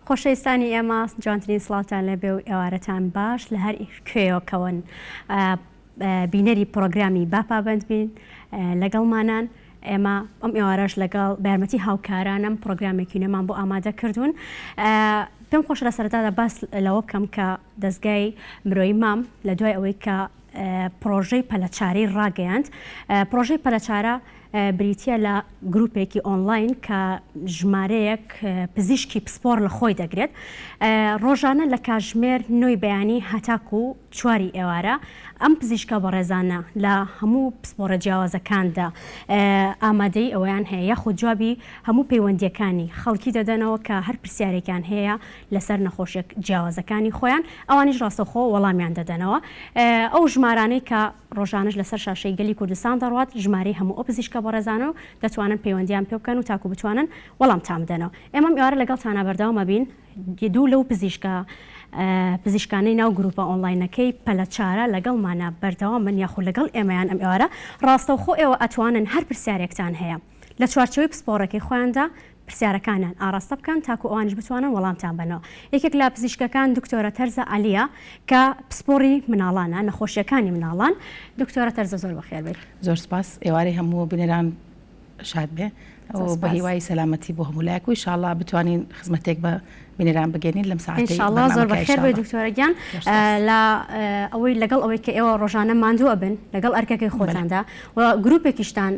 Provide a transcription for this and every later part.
خۆشەویستانی ئێمە جوانترین سڵاوتان لێبێ و ئێوارەتان باش لە هەر کوێیەکەوەن بینەری پرۆگرامی با پابند بین لەگەڵمانان ئێمە ئەم ئێوارەش لەگەڵ بە یارمەتی هاوکارانم پرۆگرامێکی نوێمان بۆ ئامادە کردوون پێم خۆشە لە سەرەتادا باس لەوە بکەم کە دەستگای مرۆیی مام لە دوای ئەوەی کە پرۆژەی پەلەچارەی ڕاگەیاند پرۆژەی پەلەچارە بریتییە لە گروپێکی ئۆنلاین کە ژمارەیەک پزیشکی پسپۆڕ لە خۆی دەگرێت ڕۆژانە لە کاژمێر نۆی بەیانی هەتاکو چواری ئێوارە ئەم پزیشکە بەڕێزانە لە هەموو پسپۆڕە جیاوازەکاندا ئامادەی ئەوەیان هەیە یاخود جوابی هەموو پەیوەندیەکانی خەڵکی دەدەنەوە کە هەر پرسیارێکیان هەیە لەسەر نەخۆشیە جیاوازەکانی خۆیان ئەوانیش ڕاستەوخۆ وەڵامیان دەدەنەوە ئەو ژمارانەی کە ڕۆژانەش لەسەر شاشەی گەلی کوردستان دەڕوات، ژمارەی هەموو ئەو پزیشکە بەڕێزانە و دەتوانن پەیوەندیان پێ بکەن و تاکو بتوانن وەڵامتان بدەنەوە. ئێمە ئەم ئێوارە لەگەڵتانا بەردەوام ئەبین، دوو لەو پزیشکە پزیشکانەی ناو گروپە ئۆنلاینەکەی پەلەچارە لەگەڵمانا بەردەوام بن یاخود لەگەڵ ئێمەیان ئەم ئێوارە ڕاستەوخۆ ئێوە ئەتوانن هەر پرسیارێکتان هەیە لە چوارچێوەی پسپۆڕەکەی خۆیاندا پرسیارەکانیان ئاڕاستە بکەن تاکو ئەوانیش بتوانن وەڵامتان بەنەوە. یەکێک لە پزیشکەکان دکتۆرە تەرزە عەلیە کە پسپۆڕی مناڵانە، نەخۆشیەکانی مناڵان. دکتۆرە تەرزە زۆر بەخێر بێیت. زۆر سپاس. ئێوارەی هەموو بینەران شاد بێ و بە هیوای سەلامەتی بۆ هەموو لایەک و ئیشاڵڵا بتوانین خزمەتێک بە بینەران بگەێنین لەم ساعتەی ئینشاڵڵا زۆر بەرنامەکە بەخێر بێی ئیشاڵڵا. دکتۆرە گیان. زۆر سپاس. لە ئەوەی لەگەڵ ئەوەی کە ئێوە ڕۆژانە ماندوو ئەبن لەگەڵ ئەرکەکەی بەلێ. خۆتاندا و گروپێکیشتان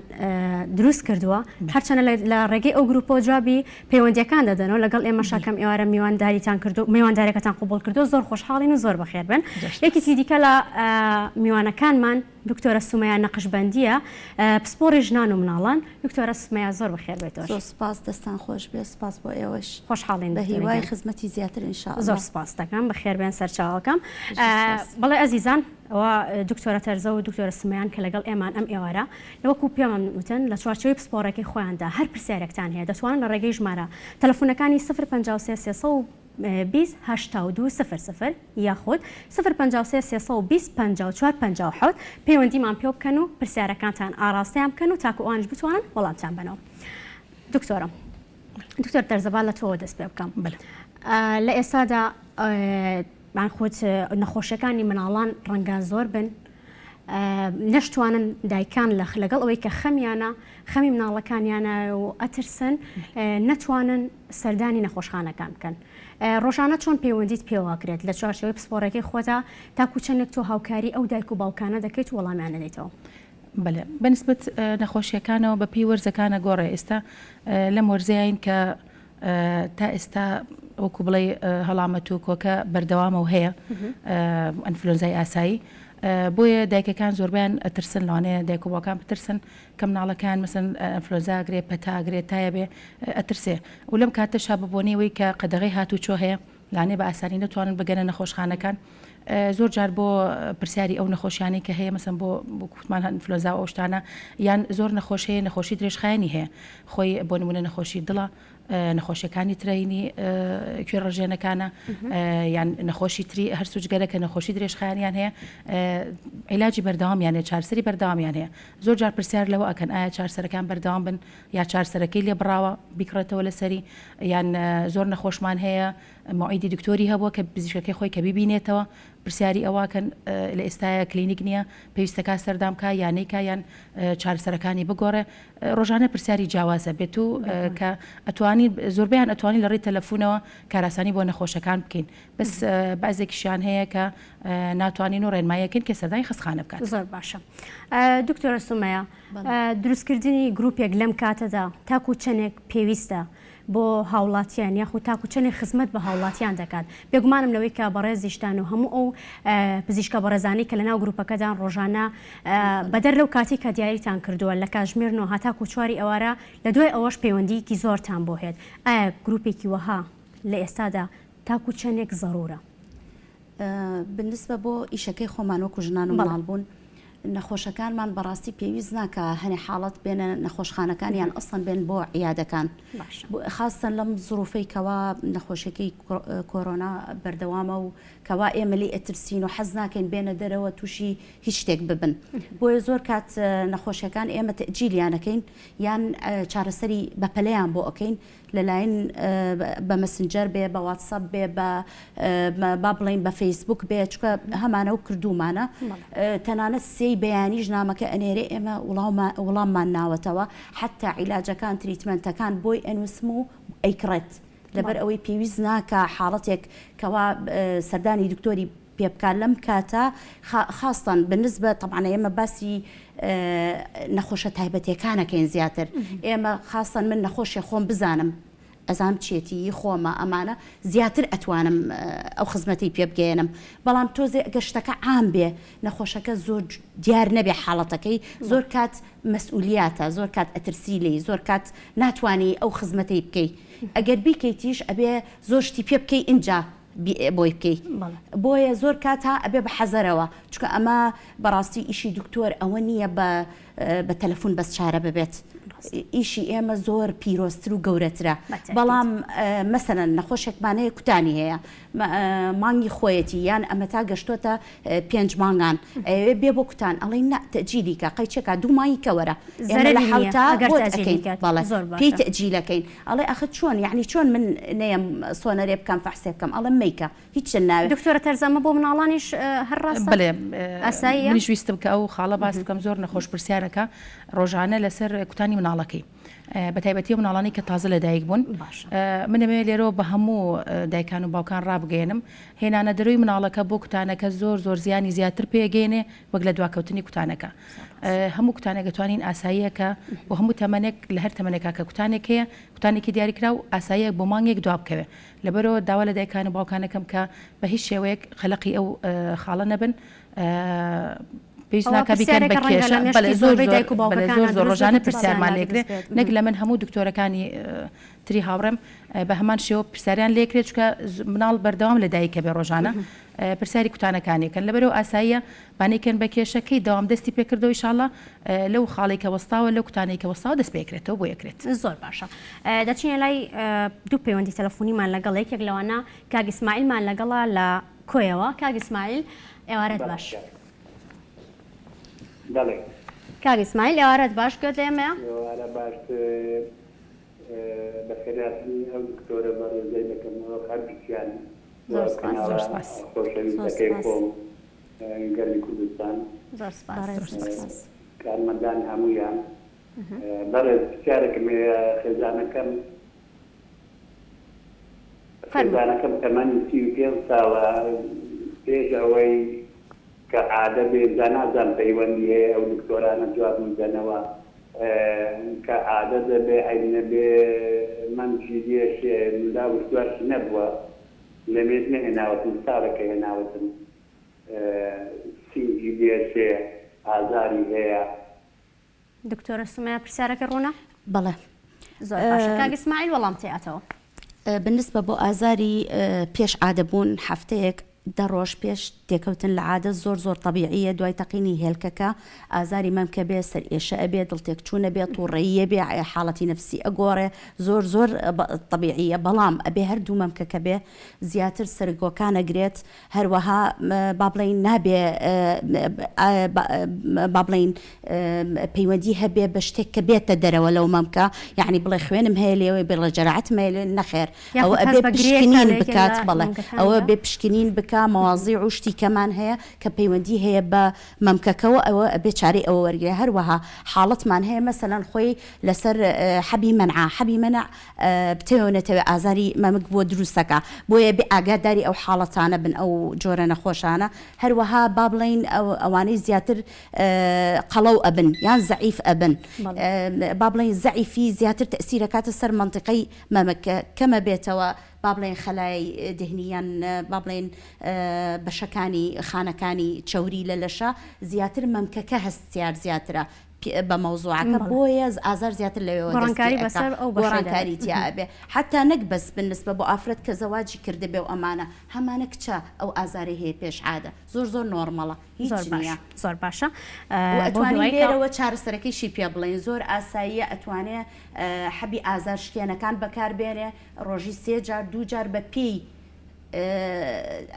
دروست کردووە هەرچەنە لە ڕێگەی ئەو گروپەوە جوابی پەیوەندیەکان دەدەنەوە لەگەڵ ئێمەشا کەم ئێوارە میوانداریتان کردو میواندارەکەتان قبوڵ کردو زۆر خۆشحاڵین و زۆر بەخێر بن یەکێکی دیکە لە میوانەکانمان دکتۆرە سومەیا نەقشبەندیە پسپۆڕی ژنان و مناڵان دکتۆرە سومەیا زۆر بەخێر بێتەوە زۆر سپاس دەستان خۆش بێ سپاس بۆ ئێوەش خۆشحاڵین بە هیوای خزمەتی زیاتر ان شاء الله زۆر سپاس دەکەم بەخێر بێن سەرچاوەکەم بەڵێ ئەزیزان ئەوە دکتۆرە تەرزە و دکتۆرە سمەیان کە لەگەڵ ئێمان ئەم ئێوارە وەکو پێمان وتن لە چوارچێوەی پسپۆڕەکەی خۆیاندا هەر پرسیارێکتان هەیە دەتوانن لە ڕێگەی ژمارە تەلەفونەکانی 053 320 82 00 یاخود 053 320 54 57 پەیوەندیمان پێ بکەن و پرسیارەکانتان ئاڕاستەیان بکەن و تاکو ئەوانیش بتوانن وەڵامتان بەنەوە. دکتۆرە دکتۆر تەرزە با لە تۆوە دەست پێ بکەم. لە ئێستادا یاخود نەخۆشیەکانی مناڵان ڕەنگە زۆر بن نەشتوانن دایکان لە لەگەڵ ئەوەی کە خەمیانە خەمی مناڵەکانیانە و ئەترسن نەتوانن سەردانی نەخۆشخانەکان بکەن ڕۆژانە چۆن پەیوەندیت پێوەکرێت لە چوارچێوەی پسپۆڕەکەی خۆتا تاکو چەندێک تۆ هاوکاری ئەو دایک و باوکانە دەکەیت و وەڵامیان دەدەیتەوە؟ بەلێ بەنسبەت نەخۆشیەکانەوە بە پێی وەرزەکانە گۆڕێ ئێستا لەم وەرزەین کە تا ئێستا وەکو بڵێی هەڵامەت و کۆکە بەردەوامە و هەیە ئەنفلۆنزای ئاسایی بۆیە دایکەکان زۆربیان ئەترسن لەوانەیە دایک و باوکان بترسن کە مناڵەکان مەسن ئەنفلۆنزا گرێ پەتا گرێ تایە بێ ئەترسێ و لەم کاتەشا بە بۆنەی کە قەدەغەی هاتوچۆ هەیە لانێ بە ئاسانی نەتوانن بگەنە نەخۆشخانەکان زۆر جار بۆ پرسیاری ئەو نەخۆشیانەی کە هەیە مەسەن بۆ کوتمان ئەنفلۆنزا و ئەو شتانە یان زۆر نەخۆش هەیە نەخۆشی درێژخایەنی هەیە خۆی بۆ نمونە نەخۆشی دڵە نەخۆشیەکانی ترینی کوێ ڕژێنەکانە یان نەخۆشی تری هەرس و جگەرە کە نەخۆشی درێژخایەنیان هەیە عیلاجی بەردەوامیان هەیە چارەسەری بەردەوامیان هەیە زۆر جار پرسیار لەوە ئەکەن ئایا چارەسەرەکان بەردەوام بن یا چارەسەرەکەی لێ بڕاوە بیکڕێتەوە لەسەری یان زۆر نەخۆشمان هەیە مەوعیدی دکتۆری هەبووە کە پزیشکەکەی خۆی کە بیبینێتەوە پرسیاری ئەوەکەن لە ئێستایا کلینیک نییە پێویستەکە سەردان بکا یا نەیکا یان چارەسەرەکانی بگۆڕێ ڕۆژانە پرسیاری جیاوازە بێت و کە ئەتوانی زۆربیان ئەتوانی لە ڕێی تەلەفونەوە کاراسانی بۆ نەخۆشەکان بکەین بەس بەعزێکیشیان هەیە کە ناتوانین و ڕێنماییەکەین کە سەردانی خەستخانە بکات. زۆر باشە دکتۆرە سومەیە دروستکردنی گروپێک لەم کاتەدا تاکو چەندێک پێویستە بۆ هاوڵاتیان یاخود تاکو چەندێک خزمەت بە هاوڵاتیان دەکات بێگومانم لەوەی کە بەڕێزیشتان و هەموو ئەو پزیشکە بەڕێزانەی کە لەناو گروپەکەدان ڕۆژانە بەدەر لەو کاتەی کە دیاریتان کردووە لە کاژمێر نۆ هەتاکو چواری ئێوارە لە دوای ئەوەش پەیوەندییەکی زۆرتان بۆ هێت ئایا گروپێکی وەها لە ئێستادا تاکو چەندێک زەرورە؟ بالنسبە بۆ ئیشەکەی خۆمان وەکو ژنان و مناڵ بوون. نەخۆشەکانمان بەڕاستی پێویست ناکا هەنێ حاڵەت بێنە نەخۆشخانەکان یان ئەسڵەن بێن بۆ عیادەکان خاستەن لەم زروفەی کەوا نەخۆشیەکەی کۆرۆنا بەردەوامە و کەوا ئێمە لێی ئەترسین و حەز ناکەین بێنە دەرەوە تووشی هیچ شتێک ببن بۆیە زۆر کات نەخۆشیەکان ئێمە تەجیلیانەکەین یان چارەسەری بەپەلەیان بۆ ئەکەین لەلاین بە مەسنجەر بێ بە واتسەپ بێ بە با بڵێین بە فەیسبوک بێ چونکە هەمانە و کردوومانە تەنانەت سێی بەیانیش نامەکە ئەنێرێ ئێمە وڵاممان ناوەتەوە حتا عیلاجەکان treatment ەکان بۆی ئەنووسم و ئەیکڕێت لەبەر ئەوەی پێویست ناکە حاڵەتێک کەوا سەردانی دکتۆری پێ بکا لەم کاتە خاستەن بنسبە تەبعەن ئێمە باسی نەخۆشە تایبەتیەکانەکەین زیاتر ئێمە خاستەن من نەخۆشێ خۆم بزانم ئەزانم چێتی خۆمە ئەمانە زیاتر ئەتوانم ئەو خزمەتی پێ بگەیەنم بەڵام تۆزێ ئەگەر شتەکە عام بێ نەخۆشەکە زۆر دیار نەبێ حاڵەتەکەی زۆر کات مەسئولیاتە زۆر کات ئەترسی لێی زۆر کات ناتوانی ئەو خزمەتەی بکەی ئەگەر بیکەیتیش ئەبێ زۆر شتی پێ بکەی ئینجا بۆی بکەی بۆیە زۆر کات ها ئەبێ بە حەزەرەوە چونکە ئەمە بەڕاستی ئیشی دکتۆر ئەوە نییە بە بە تەلەفون بەس چارە ببێت ئیشی ئێمە زۆر پیرۆزتر و گەورەترە بەڵام مەسەلەن نەخۆشێکمان هەیە کوتانی هەیە مانگی خۆیەتی یان ئەمە تا گەشتۆتە پێنج مانگان ئەیەوێ بێ بۆ کوتان ئەڵێین نا تەجیلی کە قەیچێکا دوو مانگی کە وەرە ئێمە لە حەوتا بۆت ئەکەین بەڵێ پێی تەجیلەکەین ئەڵێ ئەخر چۆن یەعنی چۆن من نەیەم سۆنەرێ بکەم فەحسێ بکەم ئەڵێم مەیکە هیچت ناوێ. دکتۆرە تەرزە ئەمە بۆ مناڵانیش هەر ڕاستە؟ بەلێ ئاساییە؟ منیش ویستم کە ئەو خاڵە باس بکەم زۆر نەخۆش پرسیارەکە ڕۆژانە لەسەر کوتانی مناڵەکەی بە تایبەتی ئەو مناڵانەی کە تازە لەدایک بوون من ئەمەوێ لێرەوە بە هەموو دایکان و باوکان ڕابگەیەنم هێنانە دەرۆی مناڵەکە بۆ کوتانەکە زۆر زۆر زیانی زیاتر پێگەینێ وەک لە دواکەوتنی کوتانەکە هەموو کوتانێک دەتوانین ئاساییە کە بۆ هەموو تەمەنێک لە هەر تەمەنێکا کە کوتانێک هەیە کوتانێکی دیاریکراو ئاساییە بۆ مانگێک دوا بکەوێ لەبەرەوە داوا لە دایکان و باوکانەکەم کە بە هیچ شێوەیەک قەلەقی ئەو خاڵە نەبن پێویست ئەوە ناکا بیکەن پرسیارێکە بە ڕەنگە کێشە لە بەڵێ مێشکی زۆر زۆربەی زۆر دایک و بەڵێ باوکەکانا زۆر زۆر دروست بێت ڕۆژانە و پرسیارمان پرسیارمان دروست لێکرێ بێت. نەک لە من هەموو دکتۆرەکانی تری هاوڕێم بە هەمان شێوە پرسیاریان لێکرێت چونکە مناڵ بەردەوام لە دایکە بێ ڕۆژانە پرسیاری کوتانەکانی کەن لەبەرەوە ئاساییە با نەیکەن بە کێشە کەی دەوام دەستی پێکردەوە ئیشاڵا لەو خاڵەی کە وەستاوە لەو کوتانەی کە وەستاوە دەست پێکرێتەوە بۆ یەکرێت. زۆر باشە دەچینە لای دوو پەیوەندی تەلەفۆنیمان لەگەڵ یەکێک لەوانە کاک ئیسماعیلمان لەگەڵە لە کۆیەوە کاک ئیسماعیل ئێوارەت باش. بەڵێ. کاک ئیسماعیل ئێوارەت باش گوێت لە ئێمەیە؟ ئێوارە باشتر بەخێرهاتنی ئەو دکتۆرە بەڕێزەی دەکەم هەردووکیان و زۆر سپاس. کەناڵە زۆر سپاس. زۆر خۆشەویستەکەی سپاس. خۆم گەلی کوردستان. زۆر سپاس. بەڕێز زۆر سپاس. کارمەندان هەموویان. بەڕێز پرسیارێکم هەیە خێزانەکەم فەرموو. خێزانەکەم تەمەنی 35 ساڵە پێش ئەوەی کە عادە بێ جا نازانم پەیوەندی هەیە ئەو دکتۆرانە جوابم بدەنەوە کە عادە دەبێ عەیب نەبێ مەمکی دێشێ منداڵیش دواشی نەبووە لەمێژ نەهێناوەتم ساڵێکە هێناوەتم سینگی دێشێ ئازاری هەیە. دکتۆرە سومەیە پرسیارەکە ڕوونە؟ بەڵێ. زۆر باشە کاک ئیسماعیل وەڵام تێاتەوە. بالنسبە بۆ ئازاری پێش عادە بوون هەفتەیەک دە ڕۆژ پێش تێکەوتن لە عادە زۆر زۆر تەبیعیە دوای تەقینی هێلکەکە ئازاری مەمکە بێ سەرئێشە ئەبێ دڵ تێکچوونە بێ توڕەییە بێ حاڵەتی نەفسی ئەگۆڕێ زۆر زۆر تەبیعیە بەڵام ئەبێ هەردوو مەمکەکە بێ زیاتر سەرگۆکان ئەگرێت هەروەها با بڵێین نابێ با بڵێین پەیوەندی هەبێ بە شتێک کە بێتە دەرەوە لەو مەمکە یعنی بڵێ خوێنم هەیە لێوەی بڵێ جەرعەتم هەیە لێ نەخێر ئەوە ئەبێ پشکنین بکات بەڵێ ئەوە بێ پشکنین بکا مەوازیع و شتی کەمان هەیە کە پەیوەندی هەیە بە مەمکەکەوە ئەوە ئەبێ چارەی ئەوە وەرگێ هەروەها حاڵەتمان هەیە مەسەلەن خۆی لەسەر حەبی مەنعە حەبی مەنع بتەوێ و نەتەوێ ئازاری مەمک بۆ دروست دەکا بۆیە بێ ئاگاداری ئەو حاڵەتانە بن ئەو جۆرە نەخۆشانە هەروەها با بڵێین ئەوانەی زیاتر قەڵەو ئەبن یان زەعیف ئەبن با بڵێین زەعیفی زیاتر تەئسیر ئەکاتە سەر مەنتیقەی مەمک کە کەمە بێتەوە با بڵێین خەلایای دهنی یان با بڵێین بەشەکانی خانەکانی چەوری لە لەشە زیاتر مەمکەکە هەستیار زیاترە. بە مەوزوعەکە بۆیە ئازار زیاتر لەوێوە گۆڕانکاری بەسەر ئەو گۆڕانکاری تیا ئەبێ حتا نەک بەس بالنسبە بۆ ئافرەت کە زەواجی کردبێ و ئەمانە هەمانە کچە ئەو ئازارەی هەیە پێش عادە زۆر زۆر normal ە هیچ زۆر باش نییە زۆر باشە و بۆ ئەتوانین هیوای کە لێرەوە چارەسەرەکەیشی پێ بڵێین زۆر ئاساییە ئەتوانێ حەبی ئازار شکێنەکان بەکار بێنێ ڕۆژی سێ جار دوو جار بە پێی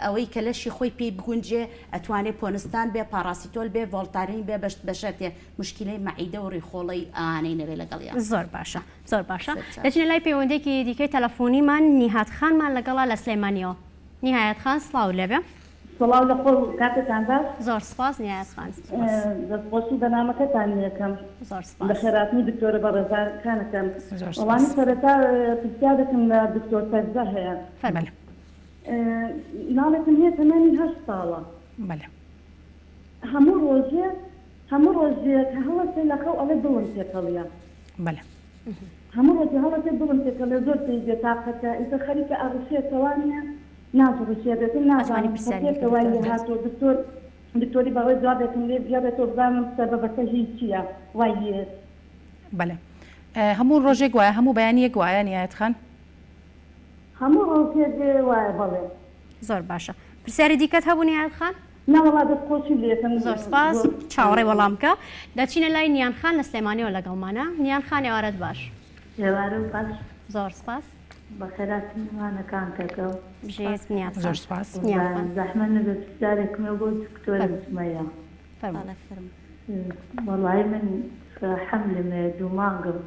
ئەوەی کە لەشی خۆی پێی بگونجێ ئەتوانێ پۆنستان بێ پاڕاسیتۆل بێ ڤۆڵتارین بێ بەش بە شەرتێ مشکیلەی مەعیدە و ڕیخۆڵەی ئەوانەی نەبێ لەگەڵیا. زۆر باشە زۆر باشە سەرچاو. دەچینە لای پەیوەندیەکی دیکەی تەلەفۆنیمان نیهاد خانمان لەگەڵە لە سلێمانیەوە نیهایەت خان سڵاو لێبێ. سڵاو لە خۆو کاتتان باش. زۆر سپاس نیهایەت خان سپاس. دەست خۆشی بەرنامەکەتان یەکەم. زۆر سپاس. بەخێرهاتنی دکتۆرە بەڕێزەکان ئەکەم. زۆر سپاس. وەڵامی سەرەتا پرسیارێکم لە دکتۆر فەرزە هەیە. فەرموو. بەلێ. مناڵێکم هەیە تەمەنی هەشت ساڵە. بەلێ. هەموو ڕۆژێ هەموو ڕۆژێ کە هەڵەسێ لە خەو ئەڵێ دڵم تێکەڵیە. بەلێ. هەموو ڕۆژێ هەڵەسێ دڵم تێکەڵیە زۆر پێی بێتاقەتە ئیتر خەریکە ئەڕشێتەوە نیە ناجڕشێ بێتن ئەتوانی نازانم پرسیاری کەسێکە دیکە وای دکتۆر لێ بکەیت. هاتووە دکتۆر دکتۆری بەڕێز جوابێکم لێ بگێڕێتەوە بزانم سەبەبەکە هی چیە وای لێ بەلێ هەموو ڕۆژێک وایە هەموو بەیانیەک وایە نیایەت خان؟ هەموو ڕۆژێک وایە بەڵێ. زۆر باشە پرسیاری دیکەت هەبوو نیایەت خان؟ نەوەڵا دەست خۆشی لێکەم زۆر سپاس زۆر چاوەڕێی وەڵام بکە دەچینە لای نیان خان لە سلێمانیەوە لەگەڵمانە نیان خان ئێوارەت باش. ئێوارەت باش. زۆر سپاس. بەخێرهاتن میوانەکان دەکەم. بژیت نیان خان. زۆر سپاس. نیان خان. زەحمەت نەبێت پرسیارێکم هەیە بۆ دکتۆرە فەرموو. سومەیە. فەرموو. بەڵێ فەرموو. وەڵایی من حەملم هەیە دوو مانگم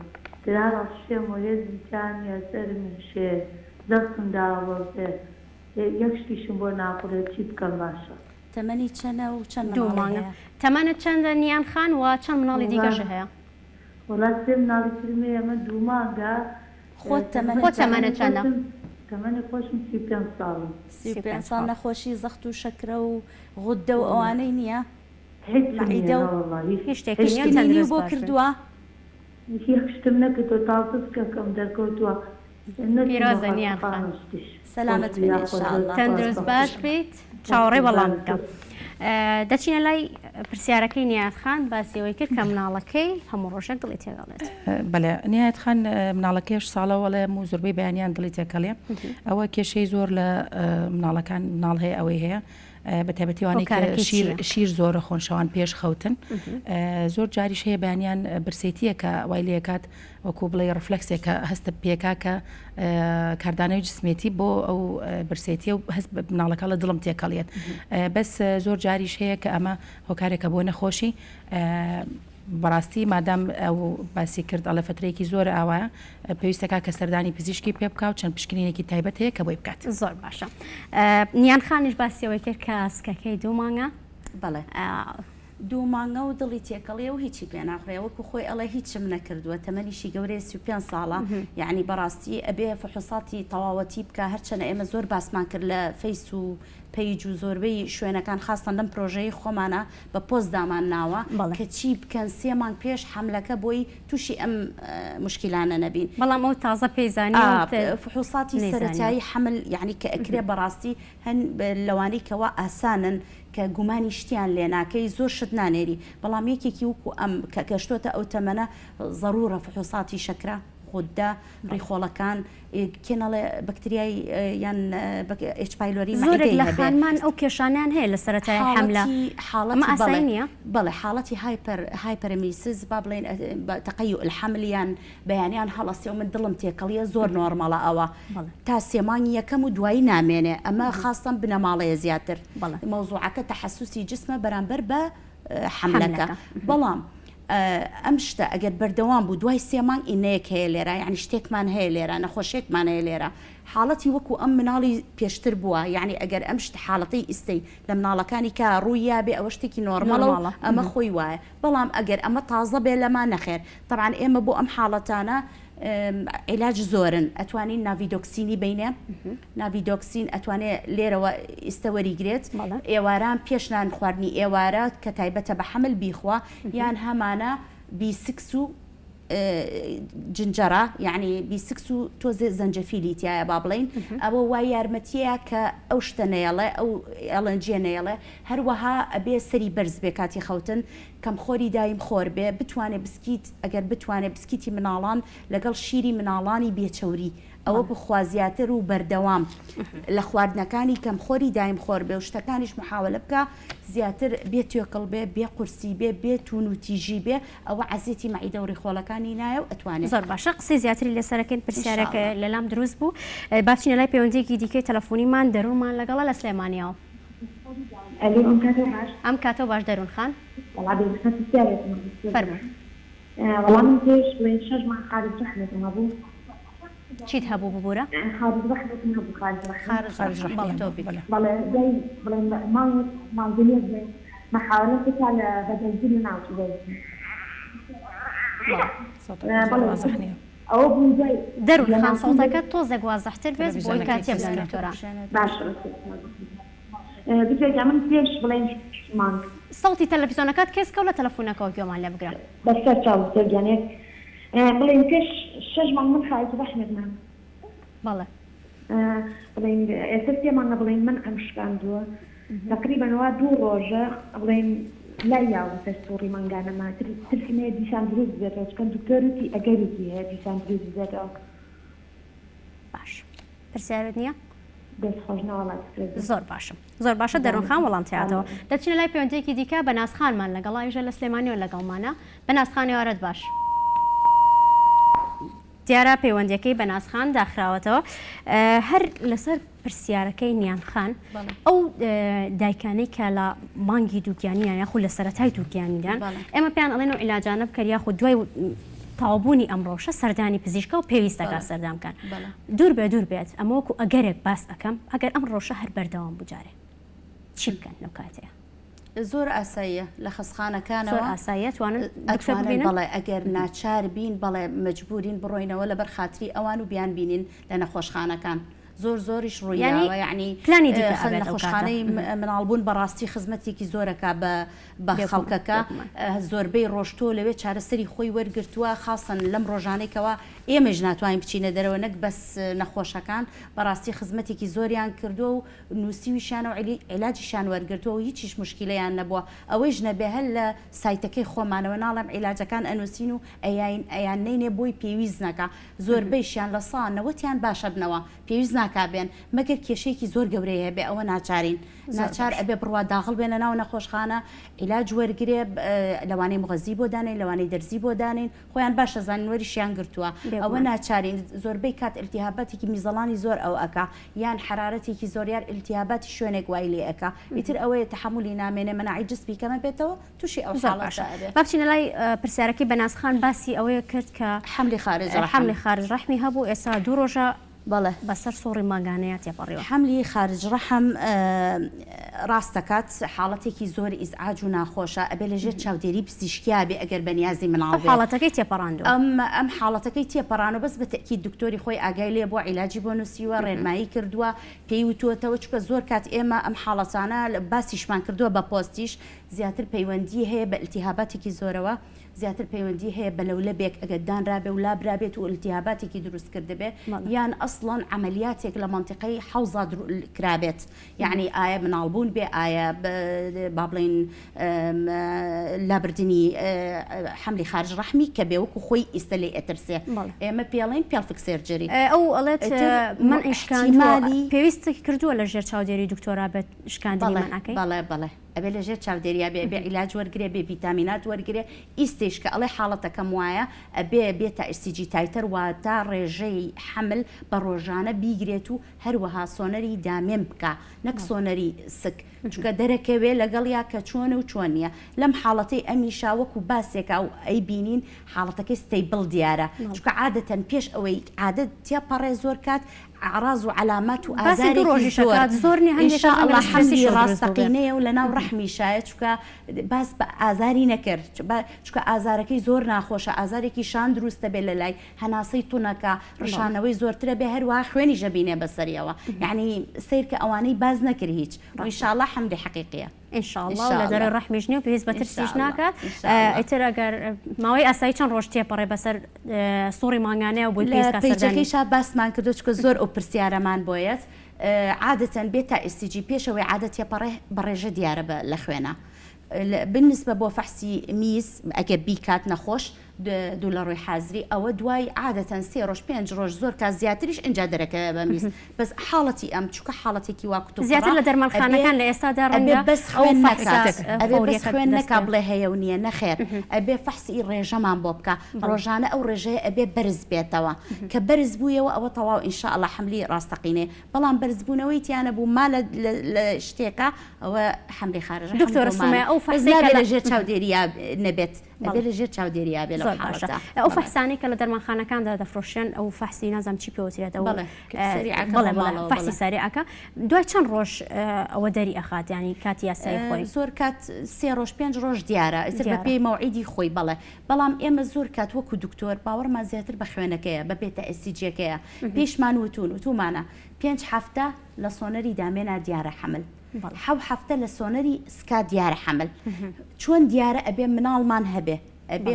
درار ئەڕشێم و هێزم تیا نیە سەرم ئێشێ زەغتم داوەبەزێ یەک شتیشم بۆ ناخورێ چی بکەم باشە. تەمەنی چەنە و چەند دوو مناڵی مانگە. هەیە؟ تەمەنت چەندە نیان خان و چەند مناڵی وەڵا دیکەشت هەیە؟ وەڵا سێ مناڵی ترم هەیە ئەمە دوو مانگە خۆت تەمەنت خۆت چەنە؟ تەمەنت چەندە؟ تەمەنی خۆشم 35 ساڵم. 35 35 ساڵ ساڵ. نەخۆشی زەخت و شەکرە و غوددە و ئەوانەی نییە؟ هیچم نییە مەعیدە و نەوەڵا هیچ هیچ شتێکی نییە هیچم پشکنینی تەندروست بۆ باش بن. کردووە؟ یەک شتم نەکردووە تازە سکەکەم دەرکەوتووە نەچوومە پیرۆزە نیان خان. خەستەخانە شتیش سەلامەت خۆش بن یا ان خۆش شاء اللە. تەندروست باش بیت چاوەڕێی وەڵام بکە. دەچینە لای پرسیارەکەی نیات خان باسی ئەوەی کرد کە مناڵەکەی هەموو ڕۆژێک دڵی تێکەڵێت. بەلێ نیات خان مناڵەکەی هەشت ساڵە وەڵێ و زۆربەی بەیانیان دڵی تێکەڵێ ئەوە کێشەی زۆر لە مناڵەکان مناڵ هەیە ئەوەی هەیە بە تایبەتی وانەی کە هۆکارەکەی شیر چییە؟ شیر زۆرە خۆن شەوان پێش خەوتن زۆر جاریش هەیە بەیانیان برسێتیە کە وای لێکات وەکو بڵێ reflex ێکە هەستە پێکا کە کاردانەوەی جسمێتی بۆ ئەو برسێتیە و هەست بە مناڵەکە لە دڵم تێکەڵیت بەس زۆر جاریش هەیە کە ئەمە هۆکارێکە بۆ نەخۆشی بەڕاستی مادام ئەو باسی کرد ئەڵێ فترەیەکی زۆر ئاوایە پێویستەکە کە سەردانی پزیشکی پێ بکا و چەند پشکنینێکی تایبەت هەیە کە بۆی بکات. زۆر باشە نیان خانیش باسی ئەوەی کرد کە سکەکەی دوو مانگە. بەڵێ دوو مانگە و دڵی تێکەڵیە و هیچی پێ ناخورێ وەکو خۆی ئەڵێ هیچم نەکردووە تەمەنیشی گەورەیە 35 ساڵە یعنی بەڕاستی ئەبێ فحوساتی تەواوەتی بکە هەرچەنە ئێمە زۆر باسمان کرد لە فەیس و page و زۆربەی شوێنەکان خاستەن لەم پرۆژەی خۆمانە بە پۆست دامان ناوە کە چی بکەن سێ مانگ پێش حەملەکە بۆی تووشی ئەم مشکیلانە نەبین. بەڵام ئەو تازە پێی زانی و فحوساتی سەرەتایی حەمل یعنی کە ئەکرێ بەڕاستی هەن لەوانەی کەوا ئاسانن کە گومانی شتیان لێ ناکەی زۆر شت نانێری بەڵام یەکێکی وەکو ئەم کە گەشتۆتە ئەو تەمەنە زەرورە فحوساتی شەکرە غودە ڕیخۆڵەکان کێ نەڵێ بەکتریای یان H. pylori زۆرێک لە خانمان ئەو کێشانیان هەیە لە سەرەتای حەملە حاڵەتی ئاسایی نییە بەڵێ حاڵەتی hyper hyperemesis با بڵێن تقيء الحمل یان بەیانیان هەڵەسێ و من دڵم تێکەڵیە زۆر normal ە ئەوە تا سێ مانگی یەکەم و دوایی نامێنێ ئەمە خاستەن بنەماڵەیە زیاتر مەوزوعەکە تەحەسوسی جسمە بەرامبەر بە حەملەکە بەڵام ئەم شتە ئەگەر بەردەوام بوو دوای سێ مانگ ئینەیەک هەیە لێرە یعنی شتێکمان هەیە لێرە نەخۆشێکمان هەیە لێرە حاڵەتی وەکو ئەم مناڵی پێشتر بووە یعنی ئەگەر ئەم شت حاڵەتی ئیستەی لە مناڵەکانی کە ڕووی یابێ ئەوە شتێکی normal ە و ئەمە خۆی وایە بەڵام ئەگەر ئەمە تازە بێ لەما نەخێر تەبعەن ئێمە بۆ ئەم حاڵەتانە عیلاج زۆرن ئەتوانین nabidoxin ی بینێ nabidoxin ئەتوانێ لێرەوە ئیستە وەریگرێت ئێواران پێش نان خواردنی ئێوارە کە تایبەتە بە حەمل بیخوا یان هەمانە B six و. ginger ە یەعنی B six و تۆزێ زەنجەفیلی تیایە با بڵێین ئەوە وای یارمەتیە کە ئەو شتە نەیەڵێ ئەو ئەڵنجیە نەیەڵێ هەروەها ئەبێ سەری بەرز بێ کاتی خەوتن کەمخۆری دایم خۆر بێ بتوانێ بسکیت ئەگەر بتوانێ بسکیتی مناڵان لەگەڵ شیری مناڵانی بێ چەوری ئەوە بخوا زیاتر و بەردەوام لە خواردنەکانی کەمخۆری دایم خۆر بێ و شتەکانیش محاوەلە بکا زیاتر بێ توێکڵ بێ بێ قورسی بێ بێ توون و تیژی بێ ئەوە عەزێتی مەعیدە و ڕیخۆڵەکانی نایە و ئەتوانێ. زۆر باشە قسەی زیاتری لەسەر ئەکەین پرسیارێک لەلام دروست بوو با بچینە لای پەیوەندیەکی دیکەی تەلەفۆنیمان دەروونمان لەگەڵە لە سلێمانیەوە. ئەلو ئەم کاتەو باش. ئەم کاتەو باش دەروون خان. وەڵا بێزەحمەت پرسیارێکم هەبوو. فەرموو. وەڵا من پێش بڵێین شەش مانگ خارج ڕەحمێکم هەبوو. چیت هەبوو ببورە؟ خارج ڕەحمێکم هەبوو خارج ڕەحم. خارج ڕەحم بەڵێ تۆ بیت. بەڵێ دوای بڵێین مانگێک مانگونیەک بڵێین مەحاوەلەم کرد تا لە بە دەرزی لەناوچوو دەرزی. بەڵێ. سەوتەکە زۆر بەڵێ وازح نییە. ئەوە بوو دوای دەروون خان لەناوچوون سەوتەکەت تۆزێک وازحتر بێت بۆی تەلەڤیزیۆنەکەی کە کز تێبگەن کە. دکتۆرە. باشە دکتۆر گیان من پێش بڵێین شەش مانگ. سەوتی تەلەفیزۆنەکەت کز کە و لە تەلەفونەکەوە گوێمان لێ بگرە. بەسەر چاو دکتۆر گیان یەک بڵێین پێش شەش مانگ من خارج ڕەحمێکم هەبوو. بەڵێ. بڵێین ئێستا سێ مانگە بڵێین مەنعم شکاندووە تەقریبەن وا دوو ڕۆژە بڵێین لای یاوم سەر سوڕی مانگانەما ترسم هەیە دیسان دروست ببێتەوە چونکە دکتۆر وتی ئەگەرێکی هەیە دیسان دروست ببێتەوە. باش پرسیارت نییە؟ دەست خۆش نەوەڵا دکتۆر گیان. زۆر باشە زۆر باشە دەروون خان وەڵام تیاتەوە دەچینە لای پەیوەندیەکی دیکە بەناز خانمان لەگەڵ ئەویشە لە سلێمانیەوە لەگەڵمانە بەناز خان ئێوارەت باش. دیارە پەیوەندیەکەی بەناز خان داخراوەتەوە هەر لەسەر پرسیارەکەی نیان خان ئەو دایکانەی کە لە مانگی دووگیانیان یاخود لە سەرەتای دووگیانیدان ئێمە پێیان ئەڵێن و عیلاجانە بکەر یاخود دوای تەواوبوونی ئەم ڕەوشە سەردانی پزیشکە و پێویست دەکات سەردان بکەن دوور بێ دوور بێت ئەمە وەکو ئەگەرێک باس ئەکەم ئەگەر ئەم ڕەوشە هەر بەردەوام بوو جارێ چی بکەن لەو کاتەیە؟ زۆر ئاساییە لە خەستخانەکانەوە زۆر ئاساییە توانن دکتۆر ئەتوانن ببینن؟ بەڵێ ئەگەر ناچار بین بەڵێ مەجبورین بڕۆینەوە لەبەر خاتری ئەوان و بیانبینین لە نەخۆشخانەکان زۆر زۆریش یانی ڕوویداوە یەعنی پلانی دیکە ئەبێت ئەو کاتە. نەخۆشخانەی مناڵبوون بەڕاستی خزمەتێکی زۆرەکا بە بە بێگومان خەڵکەکە بێگومان. زۆربەی ڕۆژ تۆ لەوێ چارەسەری خۆی وەرگرتووە خاسەن لەم ڕۆژانەی کەوا ئێمەیش ناتوانین بچینە دەرەوە نەک بەس نەخۆشەکان بەڕاستی خزمەتێکی زۆریان کردووە و نووسیویشیانە و عیلاجیشیان وەرگرتووە و هیچیش موشکیلەیان نەبووە ئەوەیش نەبێ هەر لە سایتەکەی خۆمانەوە ناڵێم عیلاجەکان ئەنووسین و ئەیاین ئەیاننەینێ بۆی پێویست نەکا زۆربەیشیان لە سا نەوەتیان باش ئەبنەوە پێویست ناکا بێن مەگەر کێشەیەکی زۆر گەورەی هەبێ ئەوە ناچارین ناچار ئەبێ بڕوا داغڵ بێ لە ناو نەخۆشخانە عیلاج وەرگرێ لەوانەیە موغەزی بۆ دانێین لەوانەیە دەرزی بۆ دانێین خۆیان باش ئەزانن وەریشیان گرتووە ئەوە ناچارین زۆربەی کات ئیلتیهاباتێکی میزەڵانی زۆر ئەو ئەکا یان حەرارەتێکی زۆر یان ئیلتیهاباتی شوێنێک وای لێ ئەکا ئیتر ئەوەیە تەحەمولی نامێنێ مەناعەی جسمی کەمە بێتەوە توشی ئەو زۆر حاڵەتە باشە ئەبێ. با بچینە لای پرسیارەکەی بەناز خان باسی ئەوەیە کرد کە حەملی خارج ڕەحم. حەملی خارج ڕەحمی هەبوو ئێستا دوو ڕۆژە بەڵێ. بەسەر سوڕی مانگانەیا تێپەڕیوە. حەملی خارج ڕەحم ڕاست دەکات حاڵەتێکی زۆر ئیزعاج و ناخۆشە ئەبێ لە ژێر چاودێری پزیشکیا بێ ئەگەر بە نیازی مناڵ ئەم بێ. حاڵەتەکەی تێپەڕاندووە. ئەم ئەم حاڵەتەکەی تێپەڕانوە بەس بە تەئکید دکتۆری خۆی ئاگای لێ بووە عیلاجی بۆ نووسیوە ڕێنمایی کردووە پێی وتووەتەوە چونکە زۆر کات ئێمە ئەم حاڵەتانە باسیشمان کردووە بە پۆستیش زیاتر پەیوەندی هەیە بە ئیلتیهاباتێکی زۆرەوە زیاتر پەیوەندی هەیە بە لەولەبێک ئەگەر دانرابێ و لابرابێت و ئیلتیهاباتێکی دروست کردبێ یان ئەسڵەن عەمەلیاتێک لە مەنتیقەی حەوزا کرابێت یەعنی ئایا مناڵبوون بێ ئایا با بڵێین لابردنی حەملی خارج ڕەحمی کە بێ وەکو خۆی ئیستە لێی ئەترسێ ئێمە پێڵێین pelvic surgery ئەو ئەڵێت مەنعی شکاندووە پێویست کردووە لە ژێر چاودێری دکتۆرا بێت شکاندنی مەنعەکەی؟ بەڵێ بەڵێ ئەبێ لە ژێر چاودێریا بێ ئەبێ عیلاج وەرگرێ بێ ڤیتامینات وەرگرێ ئیستەیش کە ئەڵێ حاڵەتەکەم وایە ئەبێ بێتە HCG titer واتە ڕێژەی حەمل بە ڕۆژانە بیگرێت و هەروەها سۆنەری دامێن بکا نەک سۆنەری سک چونکە دەرەکەوێ لەگەڵیا کە چۆنە و چۆن نیە لەم حاڵەتەی ئەمیشا وەکو باسێکا و ئەیبینین حاڵەتەکەی stable دیارە چونکە عادەتەن پێش ئەوەی عادەت تێپەڕێ زۆر کات ئەعراز و عەلامات و باسی دوو ئازارێکی ڕۆژیش زۆر ئەکات زۆر نیە ان هەندێک شاء ڕەنگە اللە لە حەملی سترێسیشەوە دروست بووبێ. ڕاستەقینەیە و لەناو ڕەحمیشایە چونکە باس بە ئازاری نەکرد چونکە ئازارەکەی زۆر ناخۆشە ئازارێکی شان دروست دەبێت لەلای هەناسەی تونەکە ڕشانەوەی زۆرترە بێ هەروەها خوێنیش ئەبینێ بەسەریەوە یەعنی سەیرکە ئەوانەی باس نەکرد هیچ و ان شاء اللە حەملی حەقیقیە. ان شاء الله لە دەرەوەی ڕەحمیش نیە و پێویست بە ترسیش ناکات ئیتر ئەگەر ماوەی ئاسایی چەند ڕۆژ تێپەڕێ بەسەر سوڕی مانگانەیە و بۆی پێویست کات سەردانی پەیجەکەیشا باسمان کردو چونکە زۆر ئەو پرسیارەمان بۆیەت عادەتەن بێتا ئیسیجی پێش ئەوەی عادە تێپەڕێ بە ڕێژە دیارە بە لە خوێنا بالنسبە بۆ فەحسی میز ئەگەر بیکات نەخۆش دوو لە ڕووی حازری ئەوە دوای عادەتەن سێ ڕۆژ پێنج ڕۆژ زۆر کات زیاتریش ئینجا دەرەکەوێ بە میز بەس حاڵەتی ئەم چونکە حاڵەتێکی وا کوتوپڕە زیاتر لە دەرمانخانەکان لە ئێستادا ئەبێ ڕەنگە بەس ئەو خوێن فەحسە نەکات ئەبێ بەس فەوریەکە خوێن دەست نەکا بکەوێ. بڵێ هەیە و نییە نەخێر ئەبێ فەحسی ڕێژەمان بۆ بکا ڕۆژانە ئەو ڕێژەیە ئەبێ بەرز بێتەوە کە بەرز بوویەوە ئەوە تەواو ان شاء اللە حەملی ڕاستەقینەیە بەڵام بەرزبوونەوەی تیا نەبوو ما لە لە شتێکا ئەوە حەملی خارجە حەمل دکتۆرە گۆمانە سومەیە ئەو بەس فەحسەی کە نابێ لە لە ژێر چاودێریا نەبێت ئەبێ بەڵێ لە ژێر چاودێریا بێ لەو زۆر باشە حاڵەتە ئەو بەڵێ. فەحسانەی کە لە دەرمانخانەکاندا دەفرۆشرێن ئەو فەحسی نازانم چی پێوترێت ئەو بەڵێ سەریعەکە بەڵێ بۆ بەڵێ ماڵەوە فەحسی بەڵێ. سەریعەکە دوای چەند ڕۆژ ئەوە دەری ئەخات یانی کاتی یاسایی خۆی؟ زۆر کات سێ ڕۆژ پێنج ڕۆژ دیارە ئیتر دیارە. بەپێی مەوعیدی خۆی بەڵێ بەڵام ئێمە زۆر کات وەکو دکتۆر باوەڕمان زیاتر بە خوێنەکەیە بە بێتا ئێسیجیەکەیە پێیشمان وتوون وتوومانە پێنج هەفتە لە سۆنەری دامێنا دیارە حەمل حەو هەفتە لە سۆنەری سکا دیارە حەمل چۆن دیارە ئەبێ مناڵمان هەبێ ئەبێ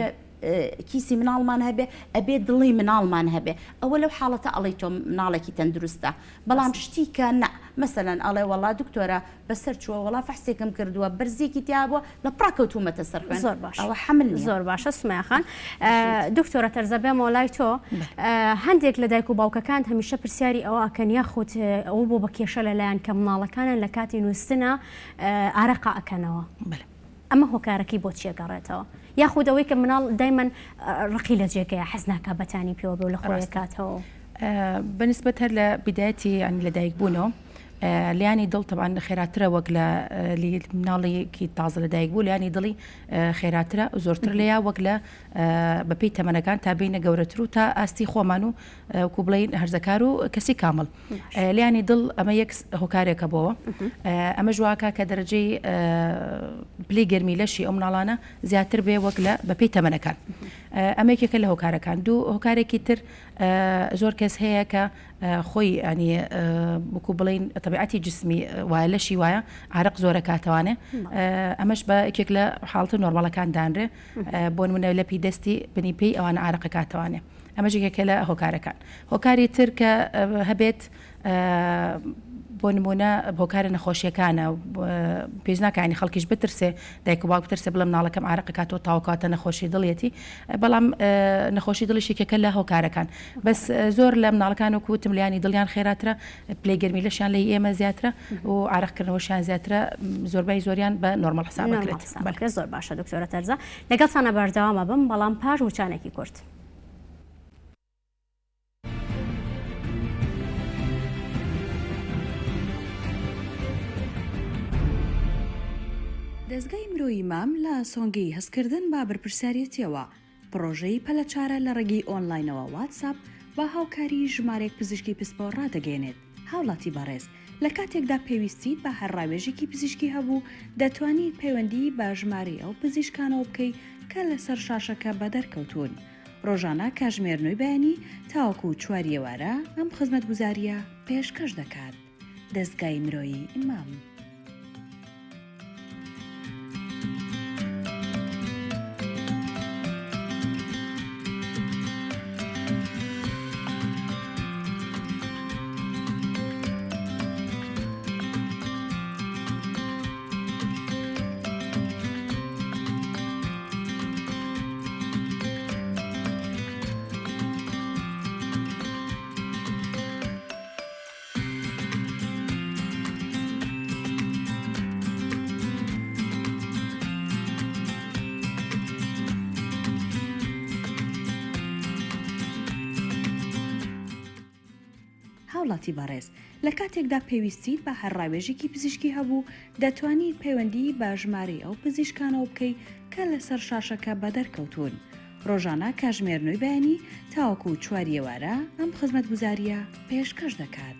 کیسی مناڵمان هەبێ ئەبێ دڵی مناڵمان هەبێ ئەوە لەو حاڵەتە ئەڵێی تۆ مناڵێکی تەندروستە بەڵام شتی کە نا مەسەلەن ئەڵێ وەڵا دکتۆرە بەسەر چووە وەڵا فەحسێکم کردووە بەرزیەکی تیا بووە لە پڕا کەوتوومەتە سەر خوێن زۆر باشە ئەوە حەمل نییە. زۆر باشە سومەیا خان دکتۆرە تەرزە بێمەوە لای تۆ هەندێک لە دایک و باوکەکان هەمیشە پرسیاری ئەوە ئەکەن یاخود ئەوە بۆ بە کێشە لەلایەن کە مناڵەکانیان لە کاتی نووستنا ئارەقە ئەکەنەوە ئەمە هۆکارەکەی بۆ چیە گەڕێتەوە یاخود ئەوەی کە مناڵ دایمەن ڕقی لە جێگەیە حەز ناکا بەتانی پێوە بێ و لە خۆی ئەکاتەوە. بەنسبەت هەر لە بیدایەتی یانی لە دایک بوونەوە لیانی دڵ تەبعەن خێراترە وەک لە مناڵێکی تازە لە دایک بوو لیانی دڵی خێراترە زۆرتر لەیا وەک لە بەپێی تەمەنەکان تا بینە گەورەتر و تا ئاستی خۆمان و وەکو بڵێین هەرزەکار و کەسی کامڵ لیانی دڵ ئەمە یەک هۆکارێکە بۆوە ئەمە ژواکە کە دەرەجەی پلی گەرمی لەشی ئەو مناڵانە زیاتر بێ وەک لە بەپێی تەمەنەکان ئەمە یەکێکە لە هۆکارەکان دوو هۆکارێکی تر زۆر کەس هەیە کە خۆی ینی وەکو بڵین تەبیعەتی جسمی وایە لەشی وایە عرق زۆرە کاتەوانێ ئەمەش بە یەکێک لە حاڵتە نۆرمەڵەکان دانرێ بۆ نمونە لەپی دەستی بنی پێی ئەوانە عرقە کاتەوانێ ئەمەش یەکێکە لە هۆکارەکان. هۆکاری تر کە هەبێت بۆ نمونە هۆکارە نەخۆشیەکانە پێویست ناکە ینی خەڵکیش بترسێ دایک و باوک بترسێ بڵێ مناڵەکەم عارەق کاتەوە تاوکاتە نەخۆشی دڵیەتی بەڵام نەخۆشی دڵیش یەکێکە لە هۆکارەکان بەس زۆر لە مناڵەکان وەکو وتم لیانی دڵیان خێراترە پلەی گەرمی لەشیان لەی ئێمە زیاترە و عارەقکردنەوەشیان زیاترە زۆربەی زۆریان بە نۆرمەڵ حساب ئەکرێت. زۆر باشە دکتۆرە تەرزە لەگەڵتانە بەردەوام ئەبم بەڵام پاش وچانێکی کورت. دەزگای مرۆیی مام لە سۆنگەی هەستکردن بە بەرپرسیارێتیەوە پڕۆژەی پەلەچارە لە ڕێگەی ئۆنلاینەوە واتساپ بە هاوکاری ژمارەیەک پزیشکی پسپۆڕ ڕادەگەیەنێت. هاوڵاتی بەڕێز، لە کاتێکدا پێویستیت بە هەر ڕاوێژێکی پزیشکی هەبوو، دەتوانیت پەیوەندی بە ژمارەی ئەو پزیشکانەوە بکەی کە لەسەر شاشەکە بەدەرکەوتوون. ڕۆژانە کاژمێر نۆی بەیانی تاوەکو چواری ئێوارە ئەم خزمەتگوزارییە پێشکەش دەکات. دەزگای مرۆیی مام. هاوڵاتی بەڕێز، لە کاتێکدا پێویستیت بە هەر ڕاوێژێکی پزیشکی هەبوو، دەتوانیت پەیوەندی بە ژمارەی ئەو پزیشکانەوە بکەی کە لەسەر شاشەکە بەدەرکەوتوون. ڕۆژانە کاژمێر نۆی بەیانی تاوەکو چواری ئێوارە ئەم خزمەتگوزارییە پێشکەش دەکات.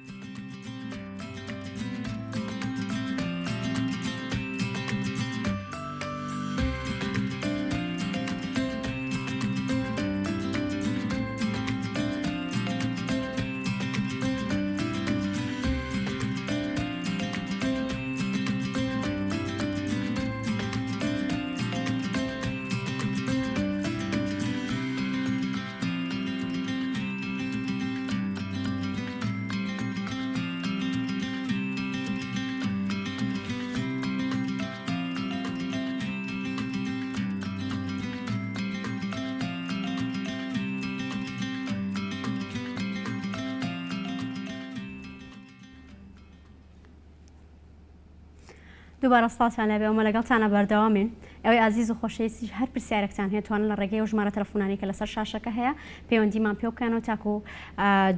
دووبارە سڵاوتان لێبێ ئێمە لەگەڵتانە بەردەوامین ئێوەی ئازیز و خۆشەویستیش هەر پرسیارێکتان هەیە توانن لە ڕێگەی ئەو ژمارە تەلەفۆنانەی کە لەسەر شاشەکە هەیە پەیوەندیمان پێ بکەن و تاکو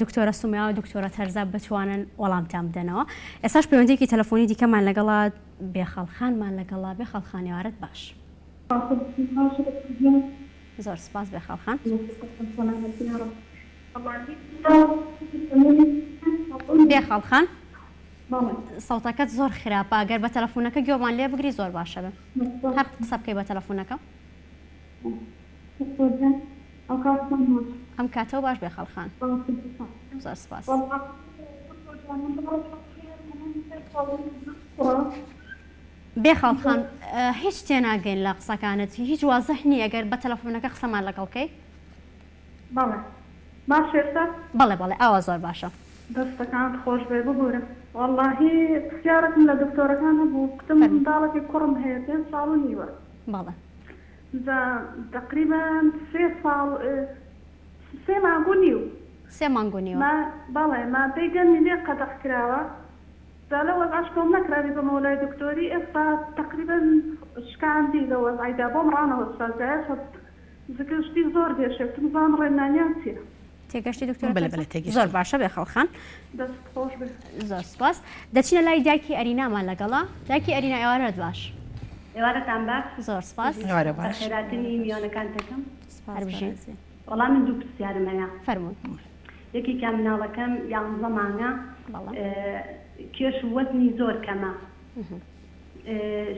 دکتۆرە سومیا و دکتۆرە تەرزا بتوانن وەڵامتان بدەنەوە ئێستاش پەیوەندیەکی تەلەفۆنی دیکەمان لەگەڵا بێخەڵخانمان لەگەڵا بێخەڵخان ئێوارەت باش. زۆر سپاس بێخاڵ خان. بێخاڵ خان سەوتەکەت زۆر خراپە گەر بە تەلەفونەکە گوێمان لێ بگری زۆر باشە بێ هەر قسە بکەی بە تەلەفونەکە. ئەم کاتەو باش بێخاڵ خان زۆر سپاس. بێخاڵ خان هیچ تێناگەین لە قسەکانت هیچ وازح نییە گەر بە تەلەفۆنەکە قسەمان لەگەڵ کەی. بەڵێ باشە ئێستا؟ بەڵێ بەڵێ ئاوا زۆر باشە. دەستەکانت خۆش بێ ببورە وەڵاهی پرسیارێکم لە دکتۆرەکان هەبوو کوتم فەرموو. منداڵێکی کوڕم هەیە پێنج ساڵ و نیوە بەڵێ. جا تەقریبەن سێ ساڵ سێ مانگ و نیو. سێ مانگ و نیوە. ما بەڵێ مادەی گەرمی لێ قەدەغ کراوە جا لەو وەزعەش کۆم نەکرا بیبەمەوە لای دکتۆری ئێستا تەقریبەن شکاندی لەو وەزعەیدا بۆم ڕانەوەستا جا ئێستا زگشتی زۆر دێشێ وتم بزانم ڕێنمانیان چیە. تێگەشتی دکتۆرە بەلێ تەرزە؟ بەلێ تێگەشتم. زۆر باشە بێخەڵ خان. دەست خۆش بێ. زۆر سوپاس. دەچینە لای دایکی ئەرینامان لەگەڵە. دایکی ئەرینا ئێوارەت باش. ئێوارەتان باش. زۆر سوپاس. ئێوارە باش. بەخێراتنی میوانەکان دەکەم. سوپاس هەر بژین. بەڕێزی. وەڵا من دوو پرسیارم هەیە. فەرموون. یەکێکیان مناڵەکەم یانزە مانگە کێش و وەزنی زۆر کەمە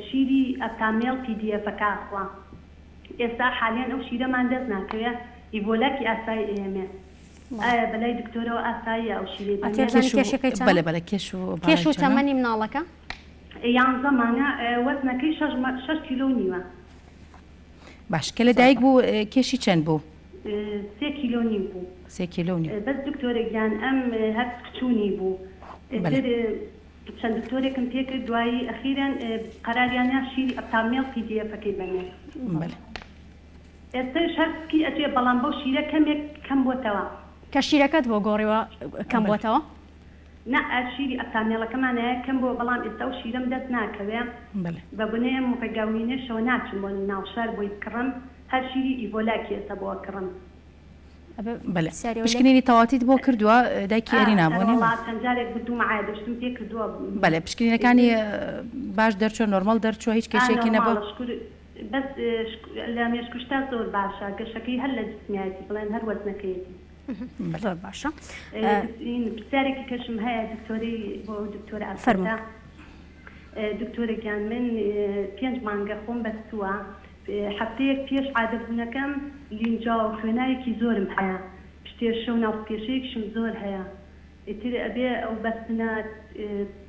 شیری ئەپتامێڵ پی دی ئێفەکە ئەخوا ئێستا حالیەن ئەو شیرەمان دەست ناکەوێ ئیڤۆلاکی ئاسایی ئەیەمێ ئایا بەلای دکتۆرەوە ئاساییە ئەو شیرەی بەمێ؟ ئەتوێ بزانی کێشەکەی چەنە؟ بەلێ بەلێ کێش و کێش و باڵای چەنە؟ تەمەنی مناڵەکە؟ یانزە مانگە وەزنەکەی شەش کیلۆ و نیوە. باش کە لە دایک بوو کێشی چەند بوو؟ سێ کیلۆ نیو بوو. سێ کیلۆ و نیو. بەس دکتۆرە گیان ئەم هەر سکچوونی بوو ئیتر چەند دکتۆرێکم پێ کرد دوایی ئەخیرەن قەراریان یا شیری ئەپتامێڵ پی دی ئێفەکەی بەمێ. بەلێ. ئێستەش هەر سکی ئەچێ بەڵام بەو شیرە کەمێک کەم بۆتەوە. کە شیرەکەت بۆ گۆڕیوە کەم بۆتەوە؟ نا شیری ئەپتامێڵەکەمان هەیە کەم بووە بەڵام ئێستا ئەو شیرەم دەست ناکەوێ بە بۆنەی ئەم ڕێگا وینەشەوە ناچم بۆ ناوشار بۆی بکڕم هەر شیری ئیڤۆلاکی ئێستا بۆ ئەکڕم. بەلێ پشکنینی تەواتیت بۆ کردووە دایکی ئەرینا بۆ نیە؟ ئەرەوەڵا چەند جارێک بردوومە عیادە شتم پێ کردووە. بەلێ پشکنینەکانی باش دەرچووە نۆرماڵ دەرچووە هیچ کێشەیەکی نەبووە؟ نۆرماڵە شکور بەس لە مێشکوشتا زۆر باشە گەشەکەی هەر لە جسمیایەتی بڵێن هەر وەزنەکەیەتی. زۆر باشە. پرسیارێکی کەشم هەیە دکتۆرەی بۆ ئەو دکتۆرە ئافرەتە. فەرموو. دکتۆرە گیان من پێنج مانگە خۆم بەستووە هەفتەیەک پێش عادە بوونەکەم لینجاو خوێناوێکی زۆرم هەیە پشتێشە و ناوسکێشەیەکیشم زۆر هەیە ئیتر ئەبێ ئەو بەستنە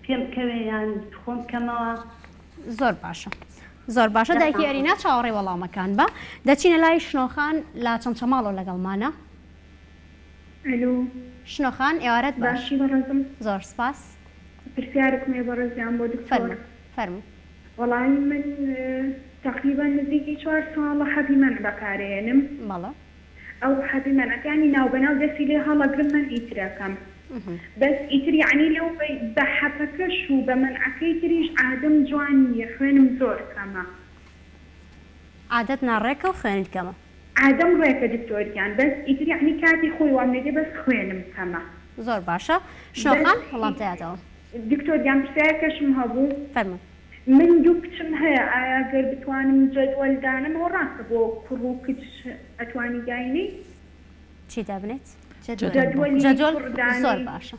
پێم بکەوێ یان خۆم بکەمەوە؟ زۆر باشە زۆر باشە دایکی ئەرینا چاوەڕێی وەڵامەکان بە دەچینە لای شنۆخان لە چەمچەماڵەوە لەگەڵمانە. ئەلۆ. شنۆخان ئێوارەت باش. باشی بەڕێزم. زۆر سپاس. پرسیارێکم هەیە بەڕێزیان بۆ دکتۆر. فەرموو فەرموو. وەڵایی من تەقریبەن نزیکی چوار ساڵە حەبی مەنع بەکارەیەنم. بەڵێ. ئەو حەبی مەنعەکە یانی ناوبەناو دەستی لێ هەڵەگرم مەنعی ترەکەم بەس ئیتر یەعنی لەو بە حەپەکەش و بە مەنعەکەی تریش عادەم جوان نیە خوێنم زۆر کەمە. عادەت ناڕێکە و خوێنت کەمە. عادەم ڕێکە دکتۆر گیان بەس ئیتر یەعنی کاتی خۆی وام لێدێ بەس خوێنم کەمە. زۆر باشە شنۆ بەس خان وەڵام دەیاتەوە. دکتۆر گیان پرسیارەکەشم هەبوو. فەرموو. من دوو کچم هەیە ئایا گەر بتوانم جەدوەل دانەم ئەوە ڕاستە بۆ کوڕ و کچ ئەتوانی داینێی؟ چی دابنێیت؟ جەدوەلی جەدوەل کوڕ زۆر دانێی. باشە.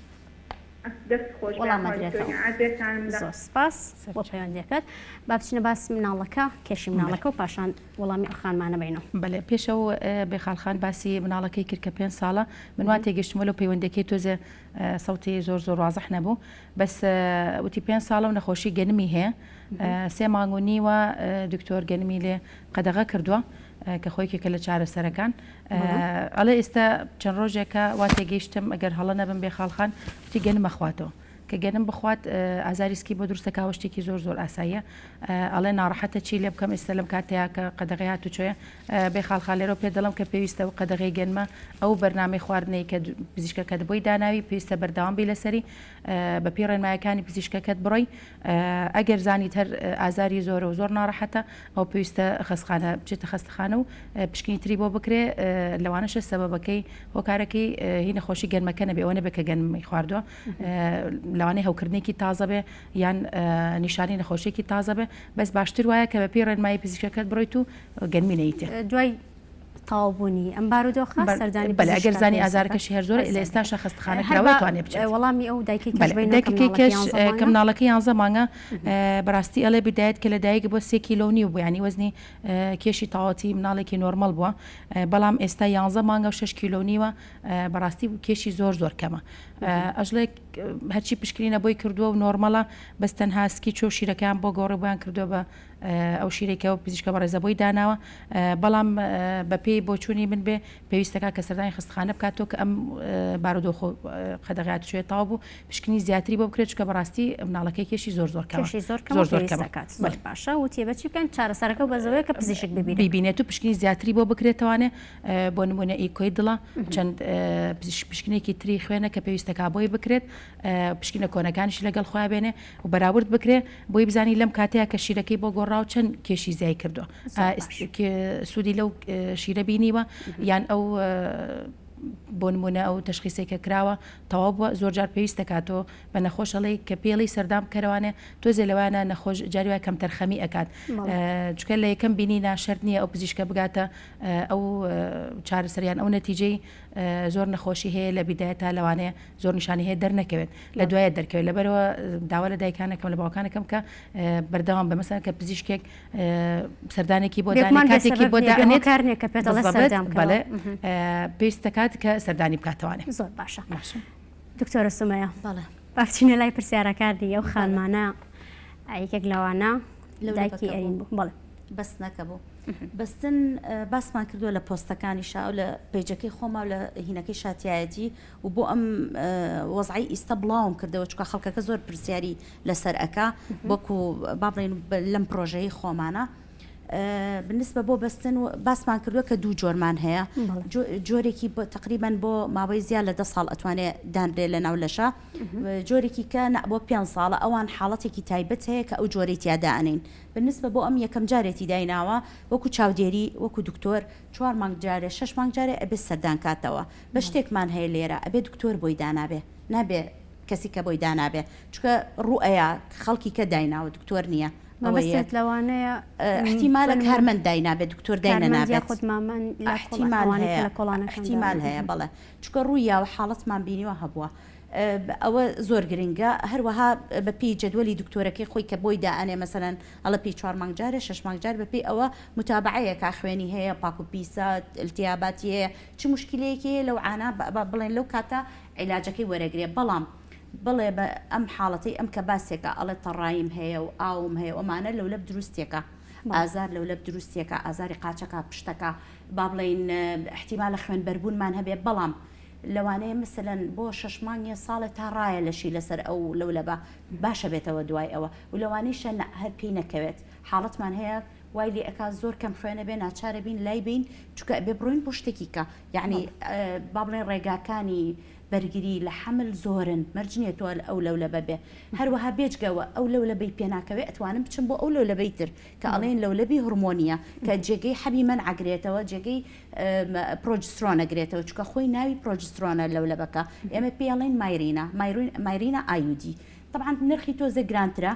دەست خۆش وەڵام یاخوا دکتۆر ئەدرێتەوە. گیان عەزێتانم دا. زۆر سپاس بۆ پەیوەندیەکەت. با بچینە باسی مناڵەکە، کێشی مناڵەکە و پاشان وەڵامی ئەو خانمانە بەینەوە. بەلێ پێش ئەو بێخاڵ خان باسی مناڵەکەی کرد کە پێنج ساڵە من وا تێگەشتمەوە لەو پەیوەندیەکەی تۆزێ سەوتی زۆر زۆر وازح نەبوو بەس وتی پێنج ساڵە و نەخۆشی گەنمی هەیە سێ مانگ و نیوە دکتۆر گەنمی لێ قەدەغە کردووە کە خۆی کێکە لە چارەسەرەکان ئەڵێ ئێستا چەند ڕۆژێکە وا تێگەیشتم ئەگەر هەڵە نەبم بێ خاڵخان وتی گەنمە خواتەوە. کە گەنم بخوات ئازاری سکی بۆ دروست دەکا شتێکی زۆر زۆر ئاساییە ئەڵێ ناڕەحەتە چی لێ بکەم ئێستا لەم کاتەیە کە قەدەغەی هاتوچۆیە بێ خاڵخالێرەوە پێ دەڵم کە پێویستە و قەدەغەی گەنمە ئەو بەرنامەی خواردنەی کە پزیشکەکەت بۆی داناوی پێویستە بەردەوام بی لەسەری بە پێی ڕێنمایەکانی پزیشکەکەت بڕۆی ئەگەر زانیت هەر ئازاری زۆرە و زۆر ناڕەحەتە ئەو پێویستە خەستخانە بچێتە خەستەخانە و پشکنی تری بۆ بکرێ لەوانەشە سەبەبەکەی هۆکارەکەی هی نەخۆشی گەرمەکە نەبێ ئەوە نەبێ کە گەنمی خواردووە لەوانەیە هەوکردنێکی تازە بێ یان نیشانی نەخۆشیێکی تازە بێ بەس باشتر وایە کە بە پێی ڕێنمایی پزیشکەکەت بڕۆیت و گەنمی نەیتێ. دوای تەواوبوونی ئەم بارودۆخە سەردانی بەلێ ئەگەر زانی ئازارەکەشی هەر زۆرە لە ئێستاشا خەستەخانە کراوە توانێ بچێت. وەڵامی ئەو دایکەی کەش بەینەوە دایکەکەی کەش کە مناڵەکەی یانزە مانگە بەڕاستی ئەڵێ بدایەت کە لە دایک بۆ سێ کیلۆ نیو بوو یانی وەزنی کێشی تەواوەتی مناڵێکی نۆرمەڵ بووە بەڵام ئێستا یانزە مانگە و شەش کیلۆ نیوە بەڕاستی کێشی زۆر زۆر کەمە ئەژڵێ هەرچی پشکنینە بۆی کردووە و نۆرمەڵە بەس تەنها سکی چۆ شیرەکەیان بۆ گۆڕی بۆیان کردووە بە ئەو شیرەی کە پزیشکە بەڕێزە بۆی داناوە بەڵام بەپێی بۆچوونی من بێ پێویستەکە کە سەردانی خستخانە بکاتەوە کە ئەم بارودۆخ و قەدەغات شوێ تاو بوو پشکنی زیاتری بۆ بکرێت چکە بەڕاستی مناڵەکەی کێشی زۆر زۆر کەمە کێشی زۆر کەمە زۆر زۆر کەمە پێویستەکات زۆر باشە وتیە بە چی بکەن چارەسەرەکە بەزەوەیە کە پزیشک ببینێت بیبینێت و پشکنی زیاتری بۆ بکرێتوانێ بۆ نمونە ئیکۆی دڵە چەند پشکنێکی تری خوێنە کە پێویستەکە بۆی بکرێت پشکنە کۆنەکانیش لەگەڵ خۆیان بێنێ و بەراورد بکرێ بۆی بزانی لەم کاتەیە کە شیرەکەی بۆ گۆڕاو چەند کێشی زیای کردووە سوودی لەو شیرە بینیوە یان ئەو بۆ نمونە ئەو تەشخیسێک کە کراوە تەواو بووە زۆر جار پێویست دەکاتەوە بە نەخۆشەڵی کە پێڵی سەردان بکەرەوانێ تۆزێ لەوانە نەخۆش جاری وای کەمتەرخەمی ئەکات چکە لە یەکەم بینی ناشرد نییە ئەو پزیشکە بگاتە ئەو چارەسەریان ئەو نەتیجەی زۆر نەخۆشی هەیە لە بیدایەتا لەوانەیە زۆر نیشانی هەیە دەرنەکەوێت لە دوایە دەرکەوێت لەبەرەوە داوا لە دایکانەکەم لە باوکانەکەم کە بەردەوام بە مەسەن کە پزیشکێک سەردانێکی بۆ کاتێکی بۆ دانێت کار نییە کە پێت دەڵێ سەردان بەڵێ پێویست دەکات کە سەردانی بکاتەوانێ زۆر باشە باشە دکتۆرە سومەیە بەڵێ با بچینە لای پرسیارەکانی ئەو خانمانە یەکێک لەوانە دایکی ئەرین بوو بەڵێ بەستنەکە بوو بەستن باسمان کردووە لە پۆستەکانی شا و لە پەیجەکەی خۆما و لە هینەکەی شاتایەتی و بۆ ئەم وەزعی ئیستا بڵاوم کردەوە چکە خەڵکەکە زۆر پرسیاری لەسەر ئەکا وەکو با بڵێن لەم پرۆژەی خۆمانە بنسبە بۆ بەستن و باسمان کردووە کە دوو جۆرمان هەیە جۆرێکی تقریبان بۆ ماوەی زیاد لە ده ساڵ ئەتوانێت دانرێ لە ناو لەشە جۆرێکی کە بۆ پێ ساڵە ئەوان حاڵەتێکی تایبەت هەیە کە ئەو جۆرەی تیادا ئەنین بالنسبە بۆ ئەم یەکەم جارێتی دایناوە وەکو چاودێری وەکو دکتۆر چوار مانگ جارێ شەش مانگ جارێ ئەبێ سەردان کاتەوە بە شتێکمان هەیە لێرە ئەبێ دکتۆر بۆی دانابێ نابێ کەسی کە بۆی دانابێ چونکە ڕوئەیا خەڵکی کە دایناوە دکتۆر نییە مەبەستت لەوانەیە احتیمالە کارمەند داینابێ دکتۆر داینەنابێت یاخود مامەند لە احتیمال ئەوانەی کە هەیە لە کۆڵانەکاندا احتیمال هەیە بەڵێ چونکە ڕووی یاوە حاڵەتمان بینیوە هەبووە ئەوە زۆر گرنگە هەروەها بە پێی جەدوەلی دکتۆرەکەی خۆی کە بۆی دائەنێ مەسەلەن ئەڵێ پێی چوار مانگ جارێ شەش مانگ جار بە پێی ئەوە متابعەیەکا خوێنی هەیە پاک و پیسە التیاباتی هەیە چ موشکیلەیەکی هەیە لەو عانا با بڵێن لەو کاتە عیلاجەکەی وەرەگرێ بەڵام بڵێ بە ئەم حاڵەتەی ئەم کە باسێکە ئەڵێ تەڕاییم هەیە و ئاوم هەیە و ئەمانە لەولەب دروستێکە ئازار لەولەب دروستێکە ئازاری قاچەکە پشتەکە با بڵێین احتیمالە خوێنبەربوونمان هەبێ بەڵام لەوانەیە مەسەلەن بۆ شەش مانگێ ساڵێ تا ڕایە لەشی لەسەر ئەو لەولەبە باشە بێتەوە دوای ئەوە و لەوانەیشە نا هەر پێی نەکەوێت حاڵەتمان هەیە وای لێ ئەکا زۆر کەم خوێنە بێ ناچارە بین لای بین چونکە ئەبێ بڕۆین بۆ شتێکی کە یعنی با بڵێن ڕێگاکانی بەرگری لە حەمل زۆرن مەرج نییە تۆ ئەو لەولەبە بێ هەروەها بێجگەوە ئەو لەولەبەی پێناکەوێ ئەتوانم بچم بۆ ئەو لەولەبەی تر کە ئەڵێن لەولەبی هۆرمۆنیە کە جێگەی حەبی مەنع ئەگرێتەوە جێگەی پرۆجسترۆن ئەگرێتەوە چونکە خۆی ناوی پرۆجسترۆنە لەولەبەکە ئێمە پێی ئەڵێن مایرینا مایرینا IUD طبعا نرخی تۆزێ گرانترە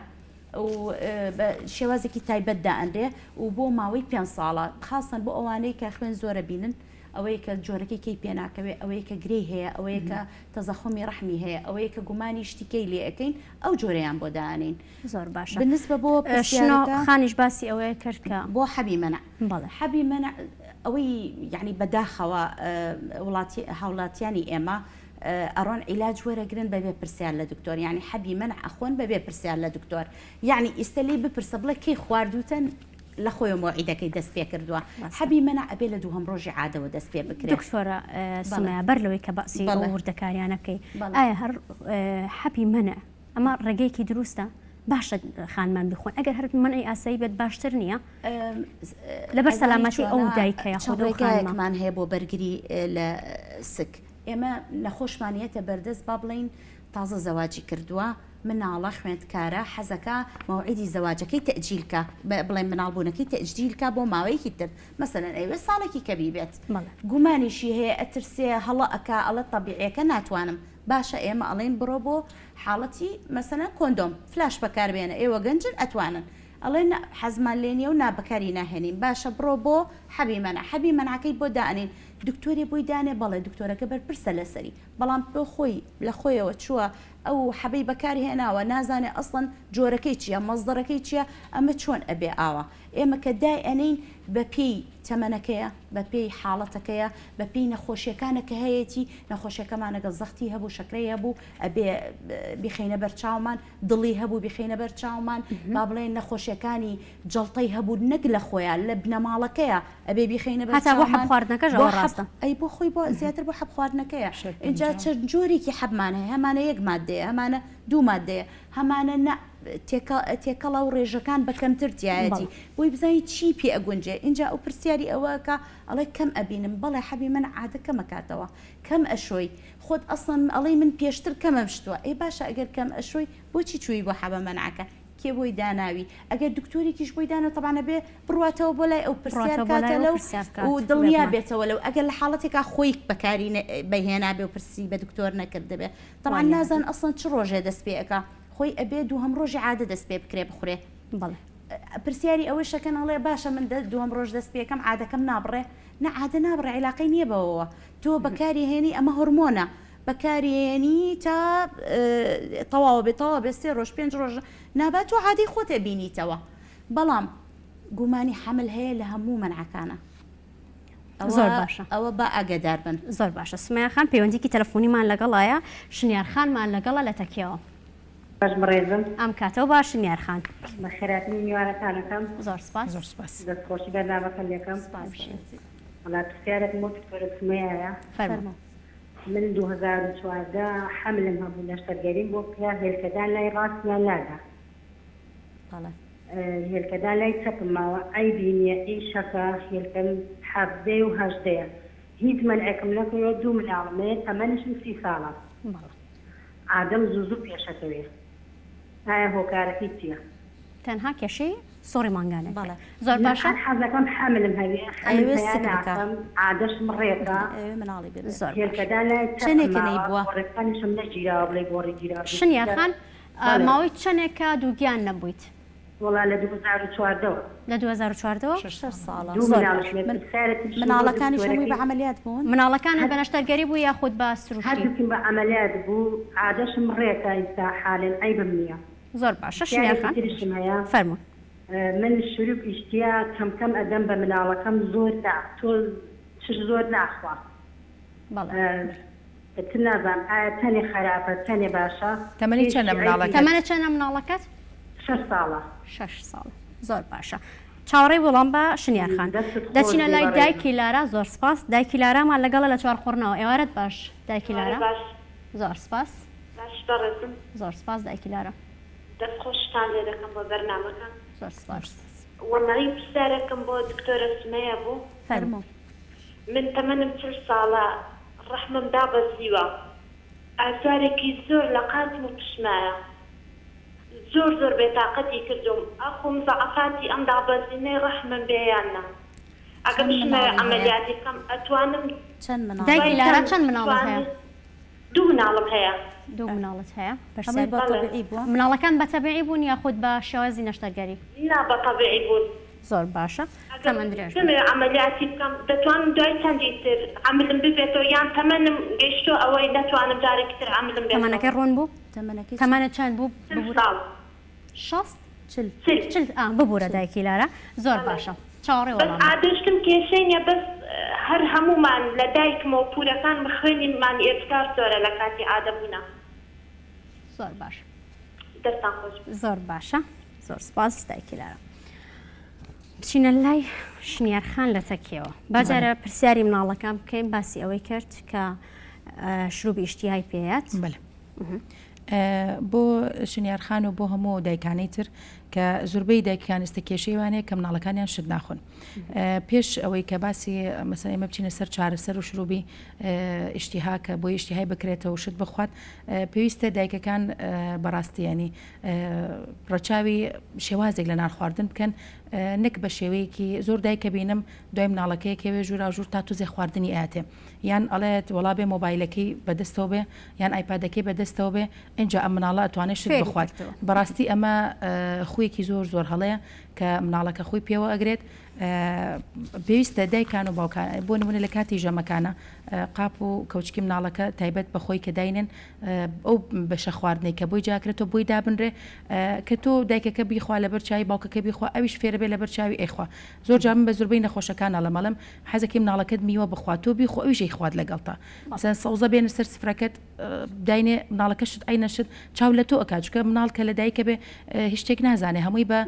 و بە شێوازێکی تایبەت دائەنرێ و بۆ ماوەی پێ ساڵە خاصەن بۆ ئەوانەی کە خوێن زۆرە بینن ئەوەی کە جۆرەکەی کەی پێناکەوێ ئەوەی کە گرێی هەیە ئەوەیە کە تەزەخۆمی ڕەحمی هەیە ئەوەیە کە گومانی شتیکەی لێ ئەەکەین ئەو جۆرەیان بۆ دانین زۆر باشە بالنسبە بۆ شنۆ خانیش باسی ئەوەیە کرد کە بۆ حەبی مەنع بەڵێ حەبی مەنع ئەوەی یعنی بەداخەوە وڵاتی هاوڵاتیانی ئێمە ئەڕۆن عیلاج وەرەگرن بەبێ پرسیار لە دکتۆر یعنی حەبی مەنع ئەخۆن بەبێ پرسیار لە دکتۆر یعنی ئیستە لێی بپرسە بڵێ کەی خواردوتە لە خۆیەوە مەوعیدەکەی دەست پێ کردووە حەبی مەنع ئەبێ لە دووهەم ڕۆژی عادەوە دەست پێ بکرێ دکتۆرە سمەیە بەر لەوەی کە باسی ئەو وردەکاریانە بکەی ئایا هەر حەبی مەنع. ئەمە ڕێگەیەکی دروستە باشە خانمان بیخۆن ئەگەر هەر مەنعی ئاسایی بێت باشتر نییە لەبەر سەلامەتی ئەو دایکە یاخود ئەو خانمە؟ ڕێگایەکمان هەیە بۆ بەرگری لە سک ئێمە نەخۆشمان یەتە بەردەست با بڵێین تازە زەواجی کردووە مناڵە خوێندکارە حەزەکا مەوعیدی زەواجەکەی تەئجیل کا بڵێن مناڵ بوونەکەی تەئجیل کا بۆ ماوەیەکی تر مەسەلەن ئەیەوێ ساڵێکی کە بیبێت گومانیشی هەیە ئەترسێ هەڵە ئەکا ئەڵێ تەبیعیەکە ناتوانم باشە ئێمە ئەڵێین بڕۆ بۆ حاڵەتی مەسەلەن کۆندۆم فلاش بەکار بێنە ئێوە گەنجن ئەتوانن ئەڵێ نا حەزمان لێ نیە و نا بەکاری ناهێنین باشە بڕۆ بۆ حەبی مەنع حەبی مەنعەکەی بۆ دائەنێین دکتۆرێ بۆی دانێ بەڵێ دکتۆرەکە بەرپرسە لەسەری بەڵام بۆ خۆی لە خۆیەوە چووە ئەو حەبەی بەکار هێناوە نازانێ ئەسڵەن جۆرەکەی چیە مەسدەرەکەی چیە ئەمە چۆن ئەبێ ئاوا ئێمە کە دای ئەنێین بە پێی تەمەنەکەیە، بە پێی حاڵەتەکەیە، بە پێی نەخۆشیەکانە کە هەیەتی، نەخۆشیەکەمان ئەگەر زەختی هەبوو، شەکرەی هەبوو، ئەبێ بیخەینە بەر چاومان، دڵی هەبوو بیخەینە بەر چاومان، با بڵێین نەخۆشیەکانی جەڵتەی هەبوو نەک لە خۆیا لە بنەماڵەکەیا ئەبێ بیخەینە بەر هەتا بۆ حەب چاومان، خواردنەکەش بۆ ئەوە حەب ڕاستە. ئەی بۆ خۆی بۆ زیاتر بۆ حەب خواردنەکەیە. ئینجا چەند جۆرێکی حەبمان هەیە، هەمانە یەک ماددەیە، هەمانە دوو ماددەیە، هەمانە نا تێکەڵە و ڕێژەکان بە کەمتر تیایەتی بۆی بزانی چی پێ ئەگونجێ ئینجا ئەو پرسیاری ئەوە ئەکا ئەڵێ کەم ئەبینم بەڵێ حەبی من عادە کەم ئەکاتەوە کەم ئەشۆی خۆت ئەسڵەن ئەڵێی من پێشتر کەمم شتوە ئەی باشە ئەگەر کەم ئەشۆی بۆچی چووی بۆ حەبە مەنعەکە کێ بۆی داناوی ئەگەر دکتۆرێکیش بۆی دانا تەبعەن ئەبێ بڕواتەوە بۆ لای ئەو پرسیار بڕواتەوە بۆ لای کاتە ئەو لەو پرسیار بکات و دڵنیا بێگومان. بێتەوە لەو ئەگەر لە حاڵەتێکا خۆی بەکاری بەهێنابێ و پرسی بە دکتۆر نەکردبێ تەبعەن وانیە. نازان ئەسڵەن چ ڕۆژێ دەست پێ ئەکا خۆی ئەبێ دووهەم ڕۆژی عادە دەست پێ بکرێ بخورێ. بەڵێ. پرسیاری ئەوەش ئەکەن ئەڵێ باشە من دە دووەم ڕۆژ دەست پێ ئەکەم عادەکەم نابڕێ؟ نا عادە نابڕێ عیلاقەی نییە بەوەوە تۆ بەکاری هێنی ئەمە هۆرمۆنە بەکاری هێنی تا تەواوە بێ تەواو بێ سێ ڕۆژ پێنج ڕۆژ نابا تۆ عادەی خۆت ئەبینیتەوە بەڵام گومانی حەمل هەیە لە هەموو مەنعەکانە. زۆر باشە ئەوە با ئاگادار بن. زۆر باشە سومەیە خان پەیوەندیکی تەلەفۆنیمان لەگەڵایە شنیار خانمان لەگەڵە لە تەکیەوە. باش بەڕێزم. ئەم کاتەو باش شنیار خان. بەخێرهاتنی میوانەکانەکەم. زۆر سپاس. زۆر سپاس. دەست خۆشی بەرنامەکە لێکەم. سپاس بەڕێزی. وەڵا پرسیارێکم بۆ دکتۆرە سومەیایە. فەرموو. من 2014 حەملم هەبوو نەشتەرگەریم بۆ کرا هێلکەدان لای ڕاستیان لادا. بەڵێ. هێلکەدان لای چەپم ماوە عەیبی نیە ئیشەکە هێلکەم حەڤدەیە و هەژدەیە هیچ مەنعێکم نەکەوێ دوو مناڵم هەیە تەمەنیشم سی ساڵە بەڵێ. عادەم زوو زوو پێشەکەوێ ئایا هۆکارەکەی چیە؟ تەنها کێشەی سوڕی مانگانە بەڵێ. زۆر من باشە. هەر حەزەکەم حەملم هەبێ حەمل ئەیەوێ پەیا سک بکا. ناکەم عادەشم ڕێکە ئەیەوێ مناڵی ببێ. زۆر باشە. هێلکەدان لای چەپم چەنێکە ماوە نەیبووە؟ بۆڕیەکانیشم نەگیراوە بڵێی بۆڕی گیراوە شنیار خان بەڵێ. ماوەی چەنێکە دووگیان نەبوویت؟ وەڵا لە 2014 وە. لە 2014 وە؟ شەش ساڵە. دوو زۆر مناڵیشم باش. هەیە پرسیارێکیشم بۆ مناڵەکانیش هەمووی دکتۆرەکەی بە عەمەلیات بوون؟ مناڵەکانت بە نەشتەرگەری بوو یاخود بە سروشتی؟ هەردووکیم بە عەمەلیات بوو عادەشم ڕێکە ئیستا حالێن عەیبم نییە. زۆر باشە شنیار پرسیارێکی خان تریشم هەیە فەرموون. من شروب ئیشتیا کەم کەم ئەدەم بە مناڵەکەم زۆر نا تۆز چش زۆر ناخوا. بەڵێ. ئیتر نازانم ئایا چەنێ خەراپە چەنێ باشە تەمەنی پێی چەنە شیعەی مناڵەکەت؟ تەمەنت چەنە مناڵەکەت؟ شەش ساڵە. شەش ساڵ زۆر باشە چاوەڕێی وڵام بە شنیار خان دەستت خۆش دەچینە بێ لای بەڕێزم. دایکی لارا زۆر سپاس دایکی لارامان لەگەڵە لە چوارقوڕنەوە ئێوارەت باش دایکی ئێوارە لارا باش. زۆر سپاس. باش بەڕێزم. زۆر سپاس دایکی لارا. دەست خۆشتان لێ دەکەم بۆ بەرنامەکە. زۆر سپاس. وەڵایی پرسیارێکم بۆ دکتۆرە سومەیە بوو. فەرموو. من تەمەنم 40 ساڵە ڕەحمم دابەزیوە ئازارێکی زۆر لە قاچم و پشتمایە زۆر زۆر بێتاقەتی کردووم ئاخۆ مزاعەفاتی ئەم دابەزینەی ڕەحمم بێ یان نا ئەگە چەند بشمەوێ مناڵی هەیە؟ عەمەلیاتی بکەم ئەتوانم چەند مناڵت دایکی دوای لارا چەند چەند مناڵت هەیە؟ توانی دوو مناڵم هەیە. دوو مناڵت هەیە هەمووی پرسیار بە بەڵێ. تەبیعی بووە؟ مناڵەکان بە تەبیعی بوون یاخود بە شێوازی نەشتەرگەری؟ نا بە تەبیعی بوون. زۆر باشە ئەگەر تەمەن درێژ بن. بمەوێ عەمەلیاتی بکەم دەتوانم دوای چەندی تر عەملم ببێتەوە یان تەمەنم گەیشتوە ئەوەی نەتوانم جارێکی تر عەملم بێتەوە؟ تەمەنەکەی ڕوون بوو؟ تەمەنەکەی چ؟ تەمەنت چەند بوو چل ببورە؟ ساڵ. شەست؟ چل. چل. چل ئا ببورە چل. دایکی لارا زۆر بەڵێ. باشە چاوەڕێی بەس وەڵام بە. عادەشتم کێشەی نیە بەس هەر هەموومان لە دایکمەوە پورەکانم خوێنیمان ئێجگار زۆرە لە کاتی عادە بوونا. زۆر باش. دەستان خۆش بێت. زۆر باشە زۆر سپاس دایکی لارا. بچینە لای شنیار خان لە تەکیەوە باجارە پرسیاری مناڵەکان بکەین باسی ئەوەی کرد کە شروبی ئیشتیهای پێیات بەڵێ. بۆ شنیار خان و بۆ هەموو دایکانەی تر کە زوربەی دایکان ئێستا کێشەی وانەیە کە مناڵەکانیان شت ناخۆن پێش ئەوەی کە باسی مەسەن ئێمە بچینە سەر چارەسەر و شروبی ئیشتیها کە بۆی ئیشتیهای بکرێتەوە و شت بخوات پێویستە دایکەکان بەڕاستی ینی ڕەچاوی شێوازێک لە نان خواردن بکەن نەک بە شێوەیەکی زۆر دایکە بینم دوای مناڵەکەی کەوێ ژوورا ژوور تا توزێ خواردنی ئاتێ یان ئەڵێت وەڵا بێ مۆبایلەکەی بەدەستەوە بێ یان ئایپادەکەی بەدەستەوە بێ ئینجا ئەم مناڵە ئەتوانێت شت بخوات بەڕاستی ئەمە خویەکی زۆر زۆر هەڵەیە کە مناڵەکە خۆی پێوە ئەگرێت پێویستە دایکان و باوکان بۆ نمونە لە کاتی ژەمەکانە قاپ و کەوچکی مناڵەکە تایبەت بەخۆی کە داینێن ئەو بەشە خواردنەی کە بۆی جاکرێتەوە بۆی دابنرێ کە تۆ دایکەکە بیخوا لەبەر چاوی باوکەکە بیخوا ئەویش فێرە بێ لەبەر چاوی ئەیخوا زۆر جار من بە زۆربەی نەخۆشەکان ئەڵێم ئەڵێم حەزەکەی مناڵەکەت میوە بخوا تۆ بیخۆ ئەویش ئەیخوات لەگەڵتا مەسەلەن سەوزە بێنە سەر سفرەکەت داینێ مناڵەکەشت عەینە شت چاو لە تۆ ئەکات چونکە مناڵ کە لە دایکە بێ هیچ شتێک نازانێ هەمووی بە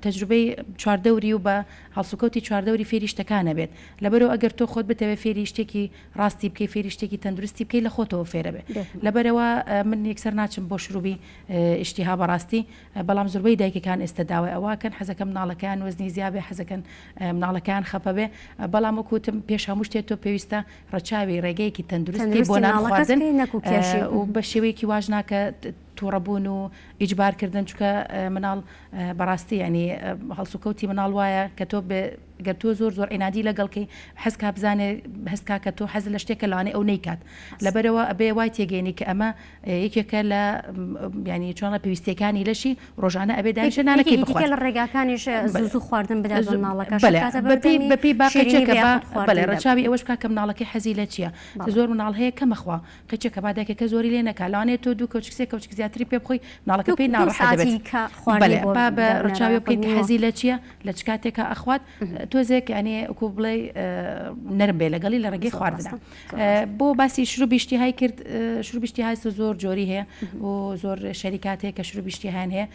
تەجروبەی چواردەوری و بە هەڵسوکەوتی چواردەوری فێری شتەکانە بێت لەبەرەوە ئەگەر تۆ خۆت بتەوێ فێری شتێکی ڕاستی بکەی فێری شتێکی تەندروستی بکەی لە خۆتەوە فێرە بێ لەبەرەوە من یەکسەر ناچم بۆ شروبی ئیشتیها بەڕاستی بەڵام زۆربەی دایکەکان ئێستا داوای ئەوەکەن حەزەکەن مناڵەکەیان وەزنی زیابێ حەزەکەن مناڵەکەیان خەپە بێ بەڵام وەکو وتم پێش هەموو شتێ تۆ پێویستە ڕەچاوی ڕێگەیەکی تەندروستی بۆ نان خواردن و بە شێوەیەکی واش ناکە تووڕەبوون و ئیجبار کردن چونکە مناڵ بەڕاستی ینی هەڵسوکەوتی مناڵ وایە کە تۆ گەر تۆ زۆر زۆر عینادی لەگەڵ کەی حەز کا بزانێ هەست کا کە تۆ حەز لە شتێکە لەوانەیە ئەو نەیکات لەبەرەوە ئەبێ وای تێگەینی کە ئەمە یەکێکە لە ینی چۆنە پێویستیەکانی لەشی ڕۆژانە ئەبێ دانیشە نانەکەی بخوات لە ڕێگاکانیش زوو زوو خواردن بدات بە مناڵەکە بەپێی با قیچەکە بەڵێ ڕەچاوی ئەوەش بکات کە مناڵەکەی حەزی لە چییە زۆر مناڵ هەیە کەمە خوا قیچەکە با دایکەکە زۆری لێ نەکا لەوانەیە تۆ دوو کەوچک سێ کەوچک زیاتری پێ بخۆی مناڵەکە پێی ناڕەحەت دەبێت بەڵێ با بە ڕەچاوی بکەین کە حەزی لە چییە لە چ کاتێکا ئەخوات تۆزێک یعنی وەکو بڵێ نەرم بێ لەگەڵی لە ڕێگەی خواردنە بۆ باسی شروبی ئیشتیهای کرد شروبی ئیشتیهای زۆر جۆری هەیە و زۆر شەریکات هەیە کە شروبی ئیشتیهایان هەیە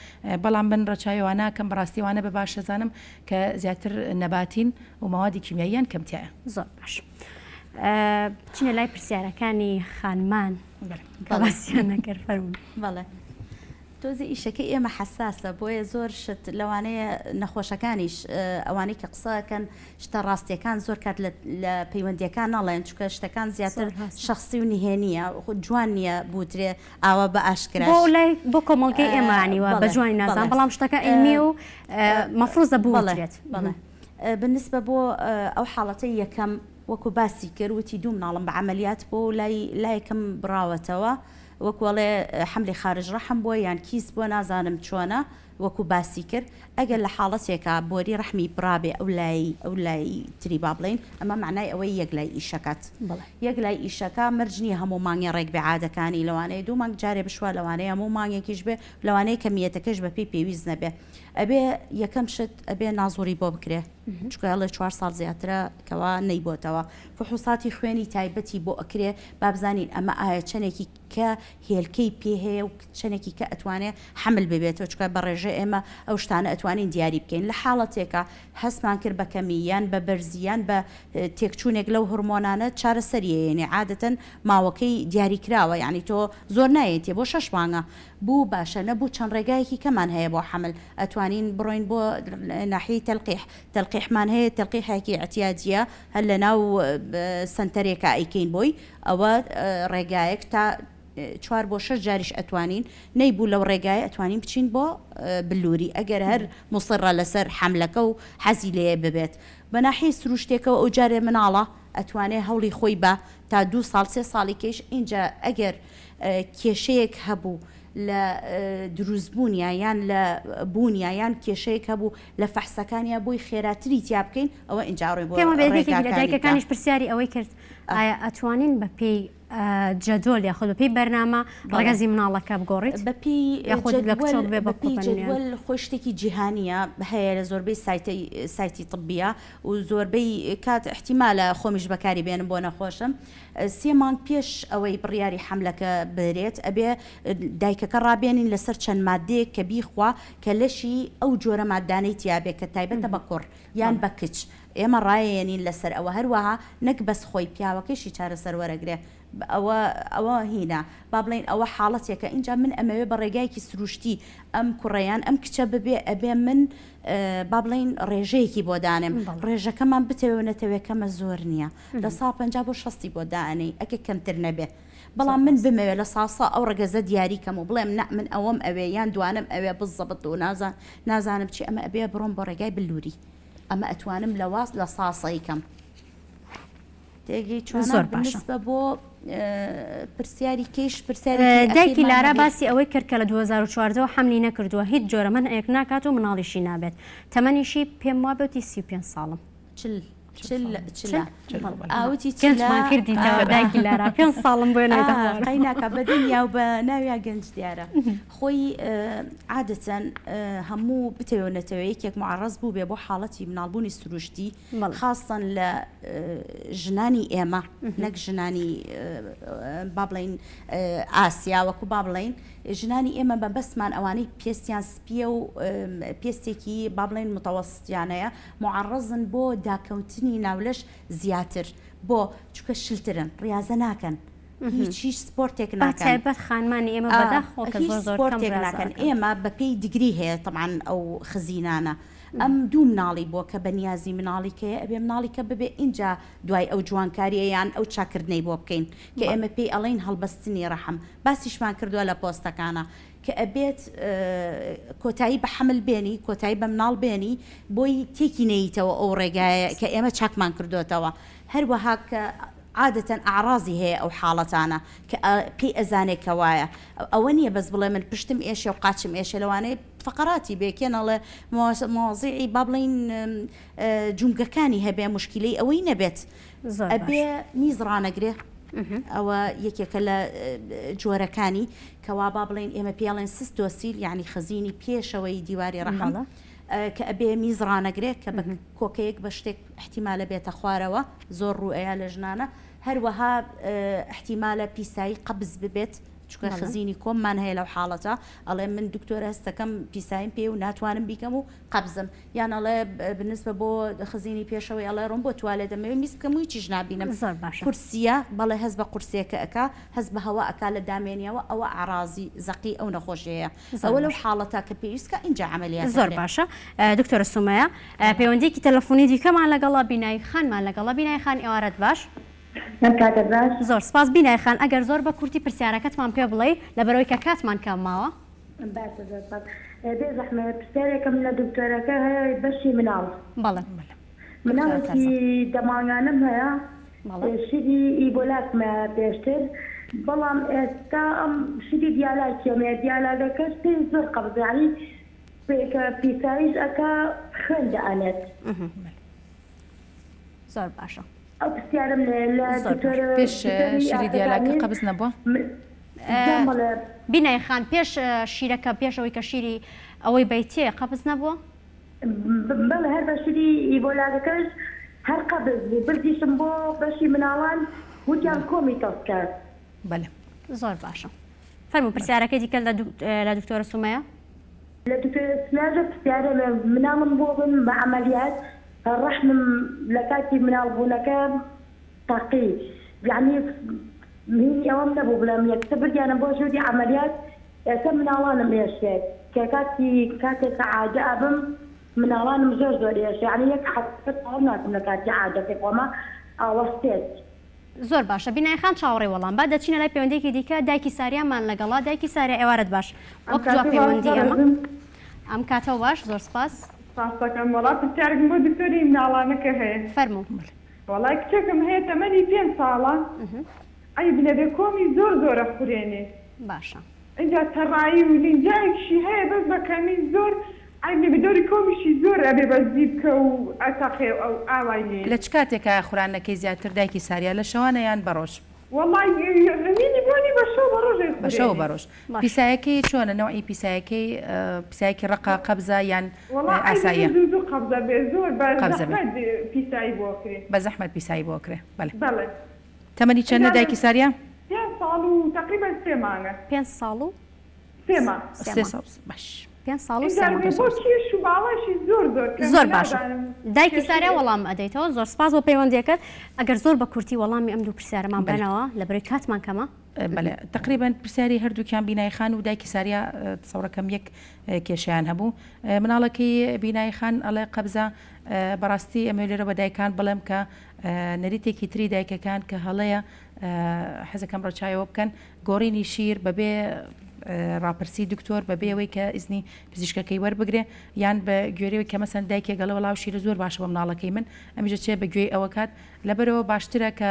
بەڵام من ڕەچاوی وانە ناکەم بەڕاستی وانە بە باش دەزانم کە زیاتر نەباتین و مەوادی کیمیاییان کەم تیایە. زۆر باش بچینە لای پرسیارەکانی خانمان کە باسیان نەکرد فەرموون. بەڵێ تۆزێ ئیشەکەی ئێمە حەساسە بۆیە زۆر شت لەوانەیە نەخۆشەکانیش ئەوانەی کە قسە ئەکەن شتە ڕاستیەکان زۆر کات لە پەیوەندیەکان ناڵێن چونکە شتەکان زیاتر شەخسی و نهێنیە جوان نییە بوترێ ئاوا بە ئاشکراش بۆ لای بۆ کۆمەڵگەی ئێمە ینی وا بە جوانی نازان بەڵام شتەکە عیلمیە و مەفروزە بوترێت. بەڵێ بالنسبە بۆ ئەو حاڵەتەی یەکەم وەکو باسی کرد وتی دوو مناڵم بە عەمەلیات بۆ و لای لایەکم بڕاوەتەوە وەکو ئەڵێ حەملی خارج ڕەحم بووە یان کیس بووە نازانم چۆنە وەکو باسی کرد ئەگەر لە حاڵەتێکا بۆری ڕەحمی بڕابێ ئەو لای ئەو لای تری با بڵێین ئەمە مەعنای ئەوەی یەک لای ئیشەکات یەک لای ئیشەکە مەرج نییە هەموو مانگێ ڕێک بێ عادەکانی لەوانەیە دوو مانگ جارێ بشوا لەوانەیە هەموو مانگێکیش بێ لەوانەیە کەمیەتەکەش بەپێی پێویست نەبێ ئەبێ یەکەم شت ئەبێ نازوڕی بۆ بکرێ چونکە ئەڵێ چوار ساڵ زیاترە کەوا نەیبۆتەوە فحوساتی خوێنی تایبەتی بۆ ئەکرێ با بزانین ئەمە ئایا چەنێکی کە هێلکەی پێ هەیە و چەنێکی کە ئەتوانێ حەمل ببێتەوە چونکە بە ڕێژە ئێمە ئەو شتانە ئەتوانین دیاری بکەین لە حاڵەتێکا هەستمان کرد بە کەمی یان بە بەرزی یان بە تێکچوونێک لەو هۆرمۆنانە چارەسەری ئەیەنێ عادەتەن ماوەکەی دیاری کراوە یانی تۆ زۆر نایەیتێ بۆ شەش مانگە بوو باشە نەبوو چەند ڕێگایەکی کەمان هەیە بۆ حەمل ئەتوانین بڕۆین بۆ ناحیەی تەلقیح تەلقیحمان هەیە تەلقیحێکی ئیعتیادیە هەر لەناو سەنتەرێکا ئەیکەین بۆی ئەوە ڕێگایەک تا چوار بۆ شەش جاریش ئەتوانین نەیبوو لەو ڕێگایە ئەتوانین بچین بۆ بلوری ئەگەر هەر موسڕە لەسەر حەملەکە و حەزی لێیە ببێت بە ناحیەی سروشتێکەوە ئەو جارێ مناڵە ئەتوانێ هەوڵی خۆی با تا دوو ساڵ سێ ساڵی کەیش ئینجا ئەگەر کێشەیەک هەبوو لە دروستبوونیا یان لە بوونیا یان کێشەیەک هەبوو لە فەحسەکانیا بۆی خێراتری تیا بکەین ئەوە ئینجا ڕۆین بۆ پێم وابێ یەکێک لە ڕێگاکانی کە. دایکەکانیش پرسیاری ئەوەی کرد ئایا ئەتوانین بە پێی جەدۆل یاخود بە پێی بەرنامە بەڵێ. ڕەگەزی مناڵەکە بگۆڕیت بە پێی یاخود لە جەدوەل کچەوە ببێ بە بە پێی کوڕ بە نوێ؟ جەدوەل خۆی شتێکی جیهانییە هەیە لە زۆربەی سایتەی سایتی طبیە و زۆربەی کات ئیحتیمالە خۆمیش بەکاری بێنم بۆ نەخۆشم. سێ مانگ پێش ئەوەی بڕیاری حەملەکە برێت ئەبێ دایکەکە ڕابێنین لەسەر چەند مادەیەک کە بیخوا کە لەشی ئەو جۆرە مادانەی تیابێ کە تایبەتە بە کوڕ یان بە کچ ئێمە ڕایەیەنین لەسەر ئەوە هەروەها نەک بەس خۆی پیاوەکەیشی چارەسەر وەرەگرێ ئەوە ئەوە هینە با بڵێین ئەوە حاڵەتێکە ئینجا من ئەمەوێ بە ڕێگایەکی سروشتی ئەم کوڕە یان ئەم کچە ببێ ئەبێ من با بڵێین ڕێژەیەکی بۆ دانێم ڕێژەکەمان بتەوێ و نەتەوێ کەمە زۆر نییە لە سا 50 بۆ شەستی بۆ دانێی ئەگە کەمتر نەبێ بەڵام من بمەوێ لە ساسا ئەو ڕەگەزە دیاری کەم و بڵێم نا من ئەوەم ئەوێ یان دوانم ئەوێ بزەبت و نازان نازانم چی ئەمە ئەبێ بڕۆم بۆ ڕێگای بلووری ئەمە ئەتوانم لە واز لە ساسەی کەم تێگەی چۆنە زۆر باشە. بنسبە بۆ پرسیاری کەیش پرسیارێکی دایکی ئەخیرمان لارا هەبێ. باسی ئەوەی کرد کە لە 2014 وە حەملی نەکردووە هیچ جۆرە مەنعێک ناکات و مناڵیشی نابێت تەمەنیشی پێم وابێ وتی 35 ساڵم. چل چل چلە چل بەڵێ. ئاوتی چلە گەنجمان کردیتەوە دایکی لارا پێنج ساڵم بۆیە نایتە ئا خوارەوە. قەیناکا بە دنیا و بە ناویا گەنج دیارە خۆی عادەتەن هەموو بتەوێ و نەتەوێ یەکێک معەڕەز بووبێ بۆ حاڵەتی مناڵبوونی سروشتی خاستەن لە ژنانی ئێمە نەک ژنانی با بڵین ئاسیا وەکو با بڵین ژنانی ئێمە بەبەستمان ئەوانەی پێستیان سپیە و پێستێکی با بڵین متەوەستیانەیە معڕزن بۆ داکەوتنی ناولەش زیاتر بۆ چکە شلترن ڕاضە ناکەن هیچ هیچ سپۆرتێک ناکەن تایبەت خانمانی ئێمە بەداخەوە کە هیچ زۆر زۆر کەم سپۆرتێک ڕاضە ناکەن ئەکەن. ئێمە بەپێی degree هەیە تەبعەن ئەو خزینانە ئەم دوو مناڵی بووە کە بە نیازی مناڵی کەیە ئەبێ مناڵی کە ببێ ئینجا دوای ئەو جوانکاریە یان ئەو چاکردنەی بۆ بکەین کە ئێمە پێی ئەڵێین هەڵبەستنی ڕەحم باسیشمان کردووە لە پۆستەکانا کە ئەبێت کۆتایی بە حەمل بێنی کۆتایی بە مناڵ بێنی بۆی تێکی نەیتەوە ئەو ڕێگایە کە ئێمە چاکمان کردۆتەوە هەروەها کە عادەتەن ئەعڕازی هەیە ئەو حاڵەتانە کە پێی ئەزانێ کە وایە ئەوە نییە بەس بڵێ من پشتم ئێشێ و قاچم ئێشێ لەوانەیە فەقەراتی بێ کێ نەڵێ مەوازیعی با بڵێین جومگەکانی هەبێ مشکیلەی ئەوەی نەبێت ئەبێ میز ڕانەگرێ ئەوە یەکێکە لە جۆرەکانی کەوا با بڵێین ئێمە پێڵێن cystocele یعنی خزینی پێشەوەی دیواری ڕەحم کە ئەبێ میز ڕانەگرێ کە بە کۆکەیەک بە شتێک احتیمالە بێتە خوارەوە زۆر ڕوئەیە لە ژنانە هەروەها احتیمالە پیسایی قەبز ببێت چونکە خزینی کۆممان هەیە لەو حاڵەتە ئەڵێ من دکتۆر هەستەکەم پیسایم پێ و ناتوانم بیکەم و قەبزم یان ئەڵێ بنسبە بۆ خزینی پێشەوەی ئەڵێ ڕۆم بۆ توالێت دەمەوێ میز بکەم و هیچیش نابینم زۆر باشە قورسیە بەڵێ هەست بە قورسیەکە ئەکا هەست بە هەوا ئەکا لە دامێنیەوە ئەوە ئەعرازی زەقی ئەو نەخۆشیەیە ئەوە لەو حاڵەتە کە پێویست کە ئینجا عەمەلیات زۆر باشە دکتۆرە سومەیە پەیوەندیەکی تەلەفۆنی دیکەمان لەگەڵە بینای خانمان لەگەڵە بینای خان ئێوارەت باش. ئەم کاتەت باش. زۆر سپاس بینای خان ئەگەر زۆر بە کورتی پرسیارەکەتمان پێ بڵێی لەبەرئەوەی کە کاتمان کەم ماوە. باشە زۆر سپاس. بێ زەحمەت پرسیارێکم لە دکتۆرەکە هەیە بەشی مناڵ. بەڵێ. مناڵێکی دە مانگانەم هەیە شیری ئیبۆلاکم هەیە پێشتر بەڵام ئێستا ئەم شیری دیالاکیم هەیە دیالاکەکەش پێی زۆر قەبزە یانی کە پیساییش ئەکا خوێن دەئەنێت. زۆر باشە. ئەو پرسیارم لێ لە زۆر دکتۆر باشە. پێش دکتۆری شیری دیالاکە ئافرەتانی قەبز نەبووە؟ جا بەڵێ. بینای خان پێش شیرەکە پێش ئەوەی کە شیری ئەوەی بەیتێ قەبز نەبووە؟ بەڵێ هەر بە شیری ئیبۆلاکەکەش هەر قەبز بوو بردیشم بۆ بەشی مناڵان وتیان کۆمی تەسکە. بەلێ. زۆر باشە فەرموو پرسیارەکەی دیکە لە دکتۆرە سومەیە. لە دکتۆرە سومەیە پرسیارم مناڵم بۆ بم بە عەمەلیات ڕەحمم لە کاتی مناڵ بوونەکە تەقی یەعنی هینی ئەوەم نەبوو بڵێم یەکسەر بردیانم بۆ ژووری عەمەلیات ئێستا مناڵانم ئێشێت کە کاتی کاتێک کە عادە ئەبم مناڵانم زۆر زۆر ئێشێ یەعنی یەک هەفتە تەواو ناکەم لە کاتی عادەکەی خۆما ئاوەستێت. زۆر باشە بینای خان چاوەڕێی وەڵام با دەچینە لای پەیوەندیەکی دیکە دایکی ساریامان لەگەڵە دایکی ساریا ئێوارەت باش ئەم وەک دوا کاتەی باش پەیوەندی ئێمە بەڕێزم. ئەم کاتەو باش زۆر سپاس. سپاس دەکەم وەڵا پرسیارێکم بۆ دکتۆری مناڵانەکە هەیە. فەرموو. وەڵا کچێکم هەیە تەمەنی پێنج ساڵە عەیب نەبێ کۆمی زۆر زۆر ئەخورێنێ. باشە. ئینجا تەڕایی و لینجایەکیشی هەیە بەس بە کەمی زۆر عەیب نەبێ دەوری کۆمیشی زۆر ئەبێ بەس زیپکە و ئەتەقێ و ئەو ئاوای لێیە. لە چ کاتێکا خوراندنەکەی زیاتر دایکی ساریا لە شەوانە یان بە ڕۆژ؟ وەڵای هەمینی بۆنی بە شەو بە ڕۆژ بە شەو و بە ئەیخورێنێ. ڕۆژ. پیسایەکەی چۆنە نەوعی پیسایەکەی پیسایەکی ڕەقە قەبزە یان وەڵا عەیب ئاساییە؟ نەبێ زوو زوو قەبزە بێ زۆر بە قەبزە بێ. زەحمەت پیسایی بۆ ئەکرێ. بە زەحمەت پیسایی بۆ ئەکرێ بەلێ. بەڵێ. تەمەنی چەندە دایکی ساریا؟ پێنج ساڵ و تەقریبەن سێ مانگە. پێنج ساڵ و سێ مانگ. سێ ساڵ باش. پێنج ساڵ و سێ مانگ. بۆ کێش و باڵاشی زۆر زۆر کەمە زۆر باشە نازانم دایکی کێشەی ساریا وەڵام ئەدەیتەوە زۆر سپاس بۆ پەیوەندیەکەت ئەگەر زۆر بە کورتی وەڵامی ئەم دوو پرسیارەمان بەلێ. بەنەوە لەبەرەی کاتمان کەمە. بەلێ تەقریبەن پرسیاری هەردووکیان بینای خان و دایکی ساریا تسەورەکەم یەک کێشەیان هەبوو مناڵەکەی بینای خان ئەڵێ قەبزە بەڕاستی ئەمەوێ لێرە بە دایکان بڵێم کە نەریتێکی تری دایکەکان کە هەڵەیە حەزەکەم ڕەچایەوە بکەن گۆڕینی شیر بەبێ ڕاپرسی دکتۆر بەبێ ئەوەی کە ئیزنی پزیشکەکەی وەربگرێ یان بە گوێرەوەی کە مەسەن دایکێک گەڵێ وەڵا شیرە زۆر باشە بۆ مناڵەکەی من ئەمیش دەچێت بە گوێی ئەوە کات لەبەرەوە باشترە کە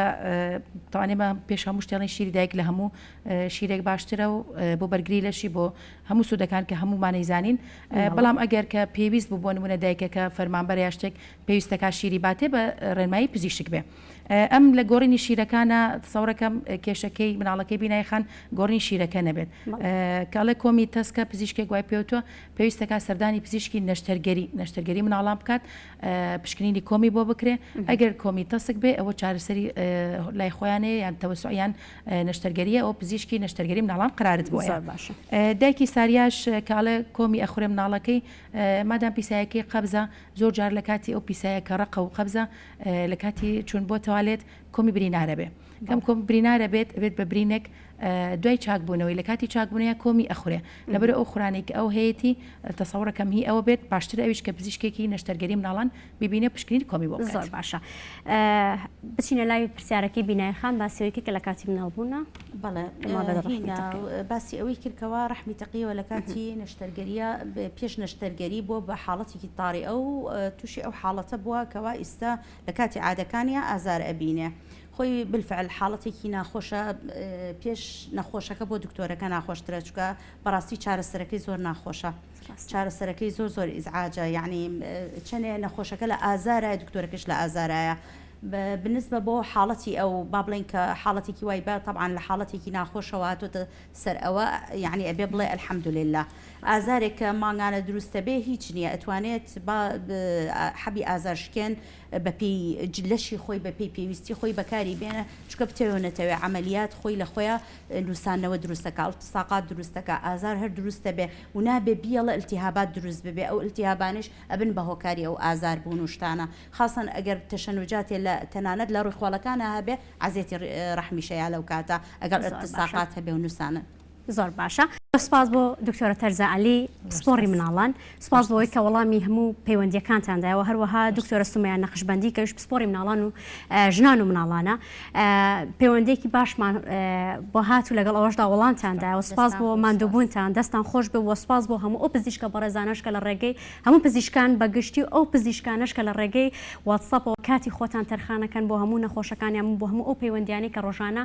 تەوان ئێمە پێش هەموو شتێڵین شیری دایک لە هەموو شیرێک باشترە و بۆ بەرگری لەشی بۆ هەموو سوودەکان کە هەموومانەی زانین بەڵام ئەگەر کە پێویست بوو بۆ نمونە دایکەکە فەرمانبەر یا شتێک پێویستەکە شیری باتێ بە ڕێنمایی پزیشک بێ ئەم لە گۆڕینی شیرەکانە تسەورەکەم کێشەکەی مناڵەکەی بینای خان گۆڕینی شیرەکە نەبێت کاڵێ کۆمی تەسکە پزیشکێک وای پێوتوە پێویستەکە سەردانی پزیشکی نەشتەرگەری نەشتەرگەری مناڵان بکات پشکنینی کۆمی بۆ بکرێ ئەگەر کۆمی تەسک بێ ئەوە چارەسەری لای خۆیانەیە یان تەوەسوعیان نەشتەرگەریە ئەو پزیشکی نەشتەرگەری مناڵان قرارت بۆیە باشە دایکی ساریاش کاڵێ کۆمی ئەخورێ مناڵەکەی مادام پیسایەکەی قەبزە زۆر جار لە کاتی ئەو پیسایە کە ڕەقە و قەبزە لە کاتی چوون بۆ تەوالێت کۆمی برینارە بێ کەم کۆم برینارە بێت بێت بە برینێک دوای چاکبوونەوەی لە کاتی چاکبوونەیە کۆمی ئەخورێ لەبەر ئەو خورانەی کە ئەو هەیەتی تەسەوڕەکەم هی ئەوە بێت باشترە ئەویش کە پزیشکێکی نەشتەرگەری مناڵان ببینێ پشکنین کۆمی بۆ بکات. زۆر باشە بچینە لای پرسیارەکەی بینای خان باسی ئەوەی کرد کە لە کاتی مناڵبوونە بەڵێ هینا باسی ئەوەی کرد کەوا ڕەحمی تەقیەوە لە کاتی نەشتەرگەریە پێش نەشتەرگەری بووە بە حاڵەتێکی تاری ئەو تووشی ئەو حاڵەتە بووە کەوا ئیستا لە کاتی عادەکانیا ئازار ئەبینێ خۆی بالفعل حاڵەتێکی ناخۆشە پێش نەخۆشەکە بۆ دکتۆرەکە ناخۆشترە چونکە بەڕاستی چارەسەرەکەی زۆر ناخۆشە چارەسەرەکەی زۆر زۆر ئیزعاجە یعنی چەنێ نەخۆشەکە لە ئازارایە دکتۆرەکەش لە ئازارایە بنسبە بۆ حاڵەتی ئەو با بڵێن کە حاڵەتێکی وای بە طبعا لە حاڵەتێکی ناخۆشەوە هاتۆتە سەر ئەوە یعنی ئەبێ بڵێ الحمدلله ئازارێک کە مانگانە دروستە بێ هیچ نییە ئەتوانێت با حەبی ئازارشکێن بەپێی لەشی خۆی بەپێی پێویستی خۆی بەکاری بێنە چونکە بتەوێ و نەتەوێ عەمەلیات خۆی لە خۆیا نوساندنەوە دروست دەکا التصاقات دروست دەکا ئازار هەر دروست دەبێ و نابێ بیەڵێ التهابات دروست ببێ ئەو التهابانەیش ئەبن بە هۆکاری ئەو ئازار بوون و شتانە خاسەن ئەگەر تەشەنوجاتێ لە تەنانەت لە ڕیخۆڵەکانا هەبێ عەزێتی ڕەحمیشە یا لەو کاتە ئەگەر زۆر باشە. التصاقات هەبێ و نوسانن. زۆر باشە سوپاس بۆ دکتۆرە تەرزە عەلی پسپۆڕی مناڵان سوپاس بۆ ئەوەی کە وەڵامی هەموو پەیوەندیەکانتان دایەوە هەروەها دکتۆرە سومەیا نەقشبەندی کەویش پسپۆڕی مناڵان و ژنان و مناڵانە پەیوەندێکی باشمان بۆ هات و لەگەڵ ئەوەشدا وەڵامتان دایەوە سوپاس بۆ ماندووبوونتان دەستان خۆش بێ و سوپاس بۆ هەموو ئەو پزیشکە بەڕێزانەش کە لە ڕێگەی هەموو پزیشکان بە گشتی و ئەو پزیشکانەش کە لە ڕێگەی واتساپەوە کاتی خۆتان تەرخانەکەن بۆ هەموو نەخۆشەکانیان بۆ هەموو ئەو پەیوەندیانەی کە ڕۆژانە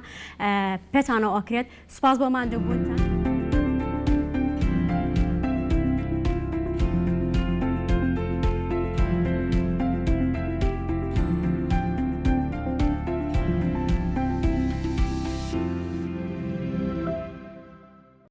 پێتانەوە ئەکرێت سوپاس بۆ ماندووبوونتان.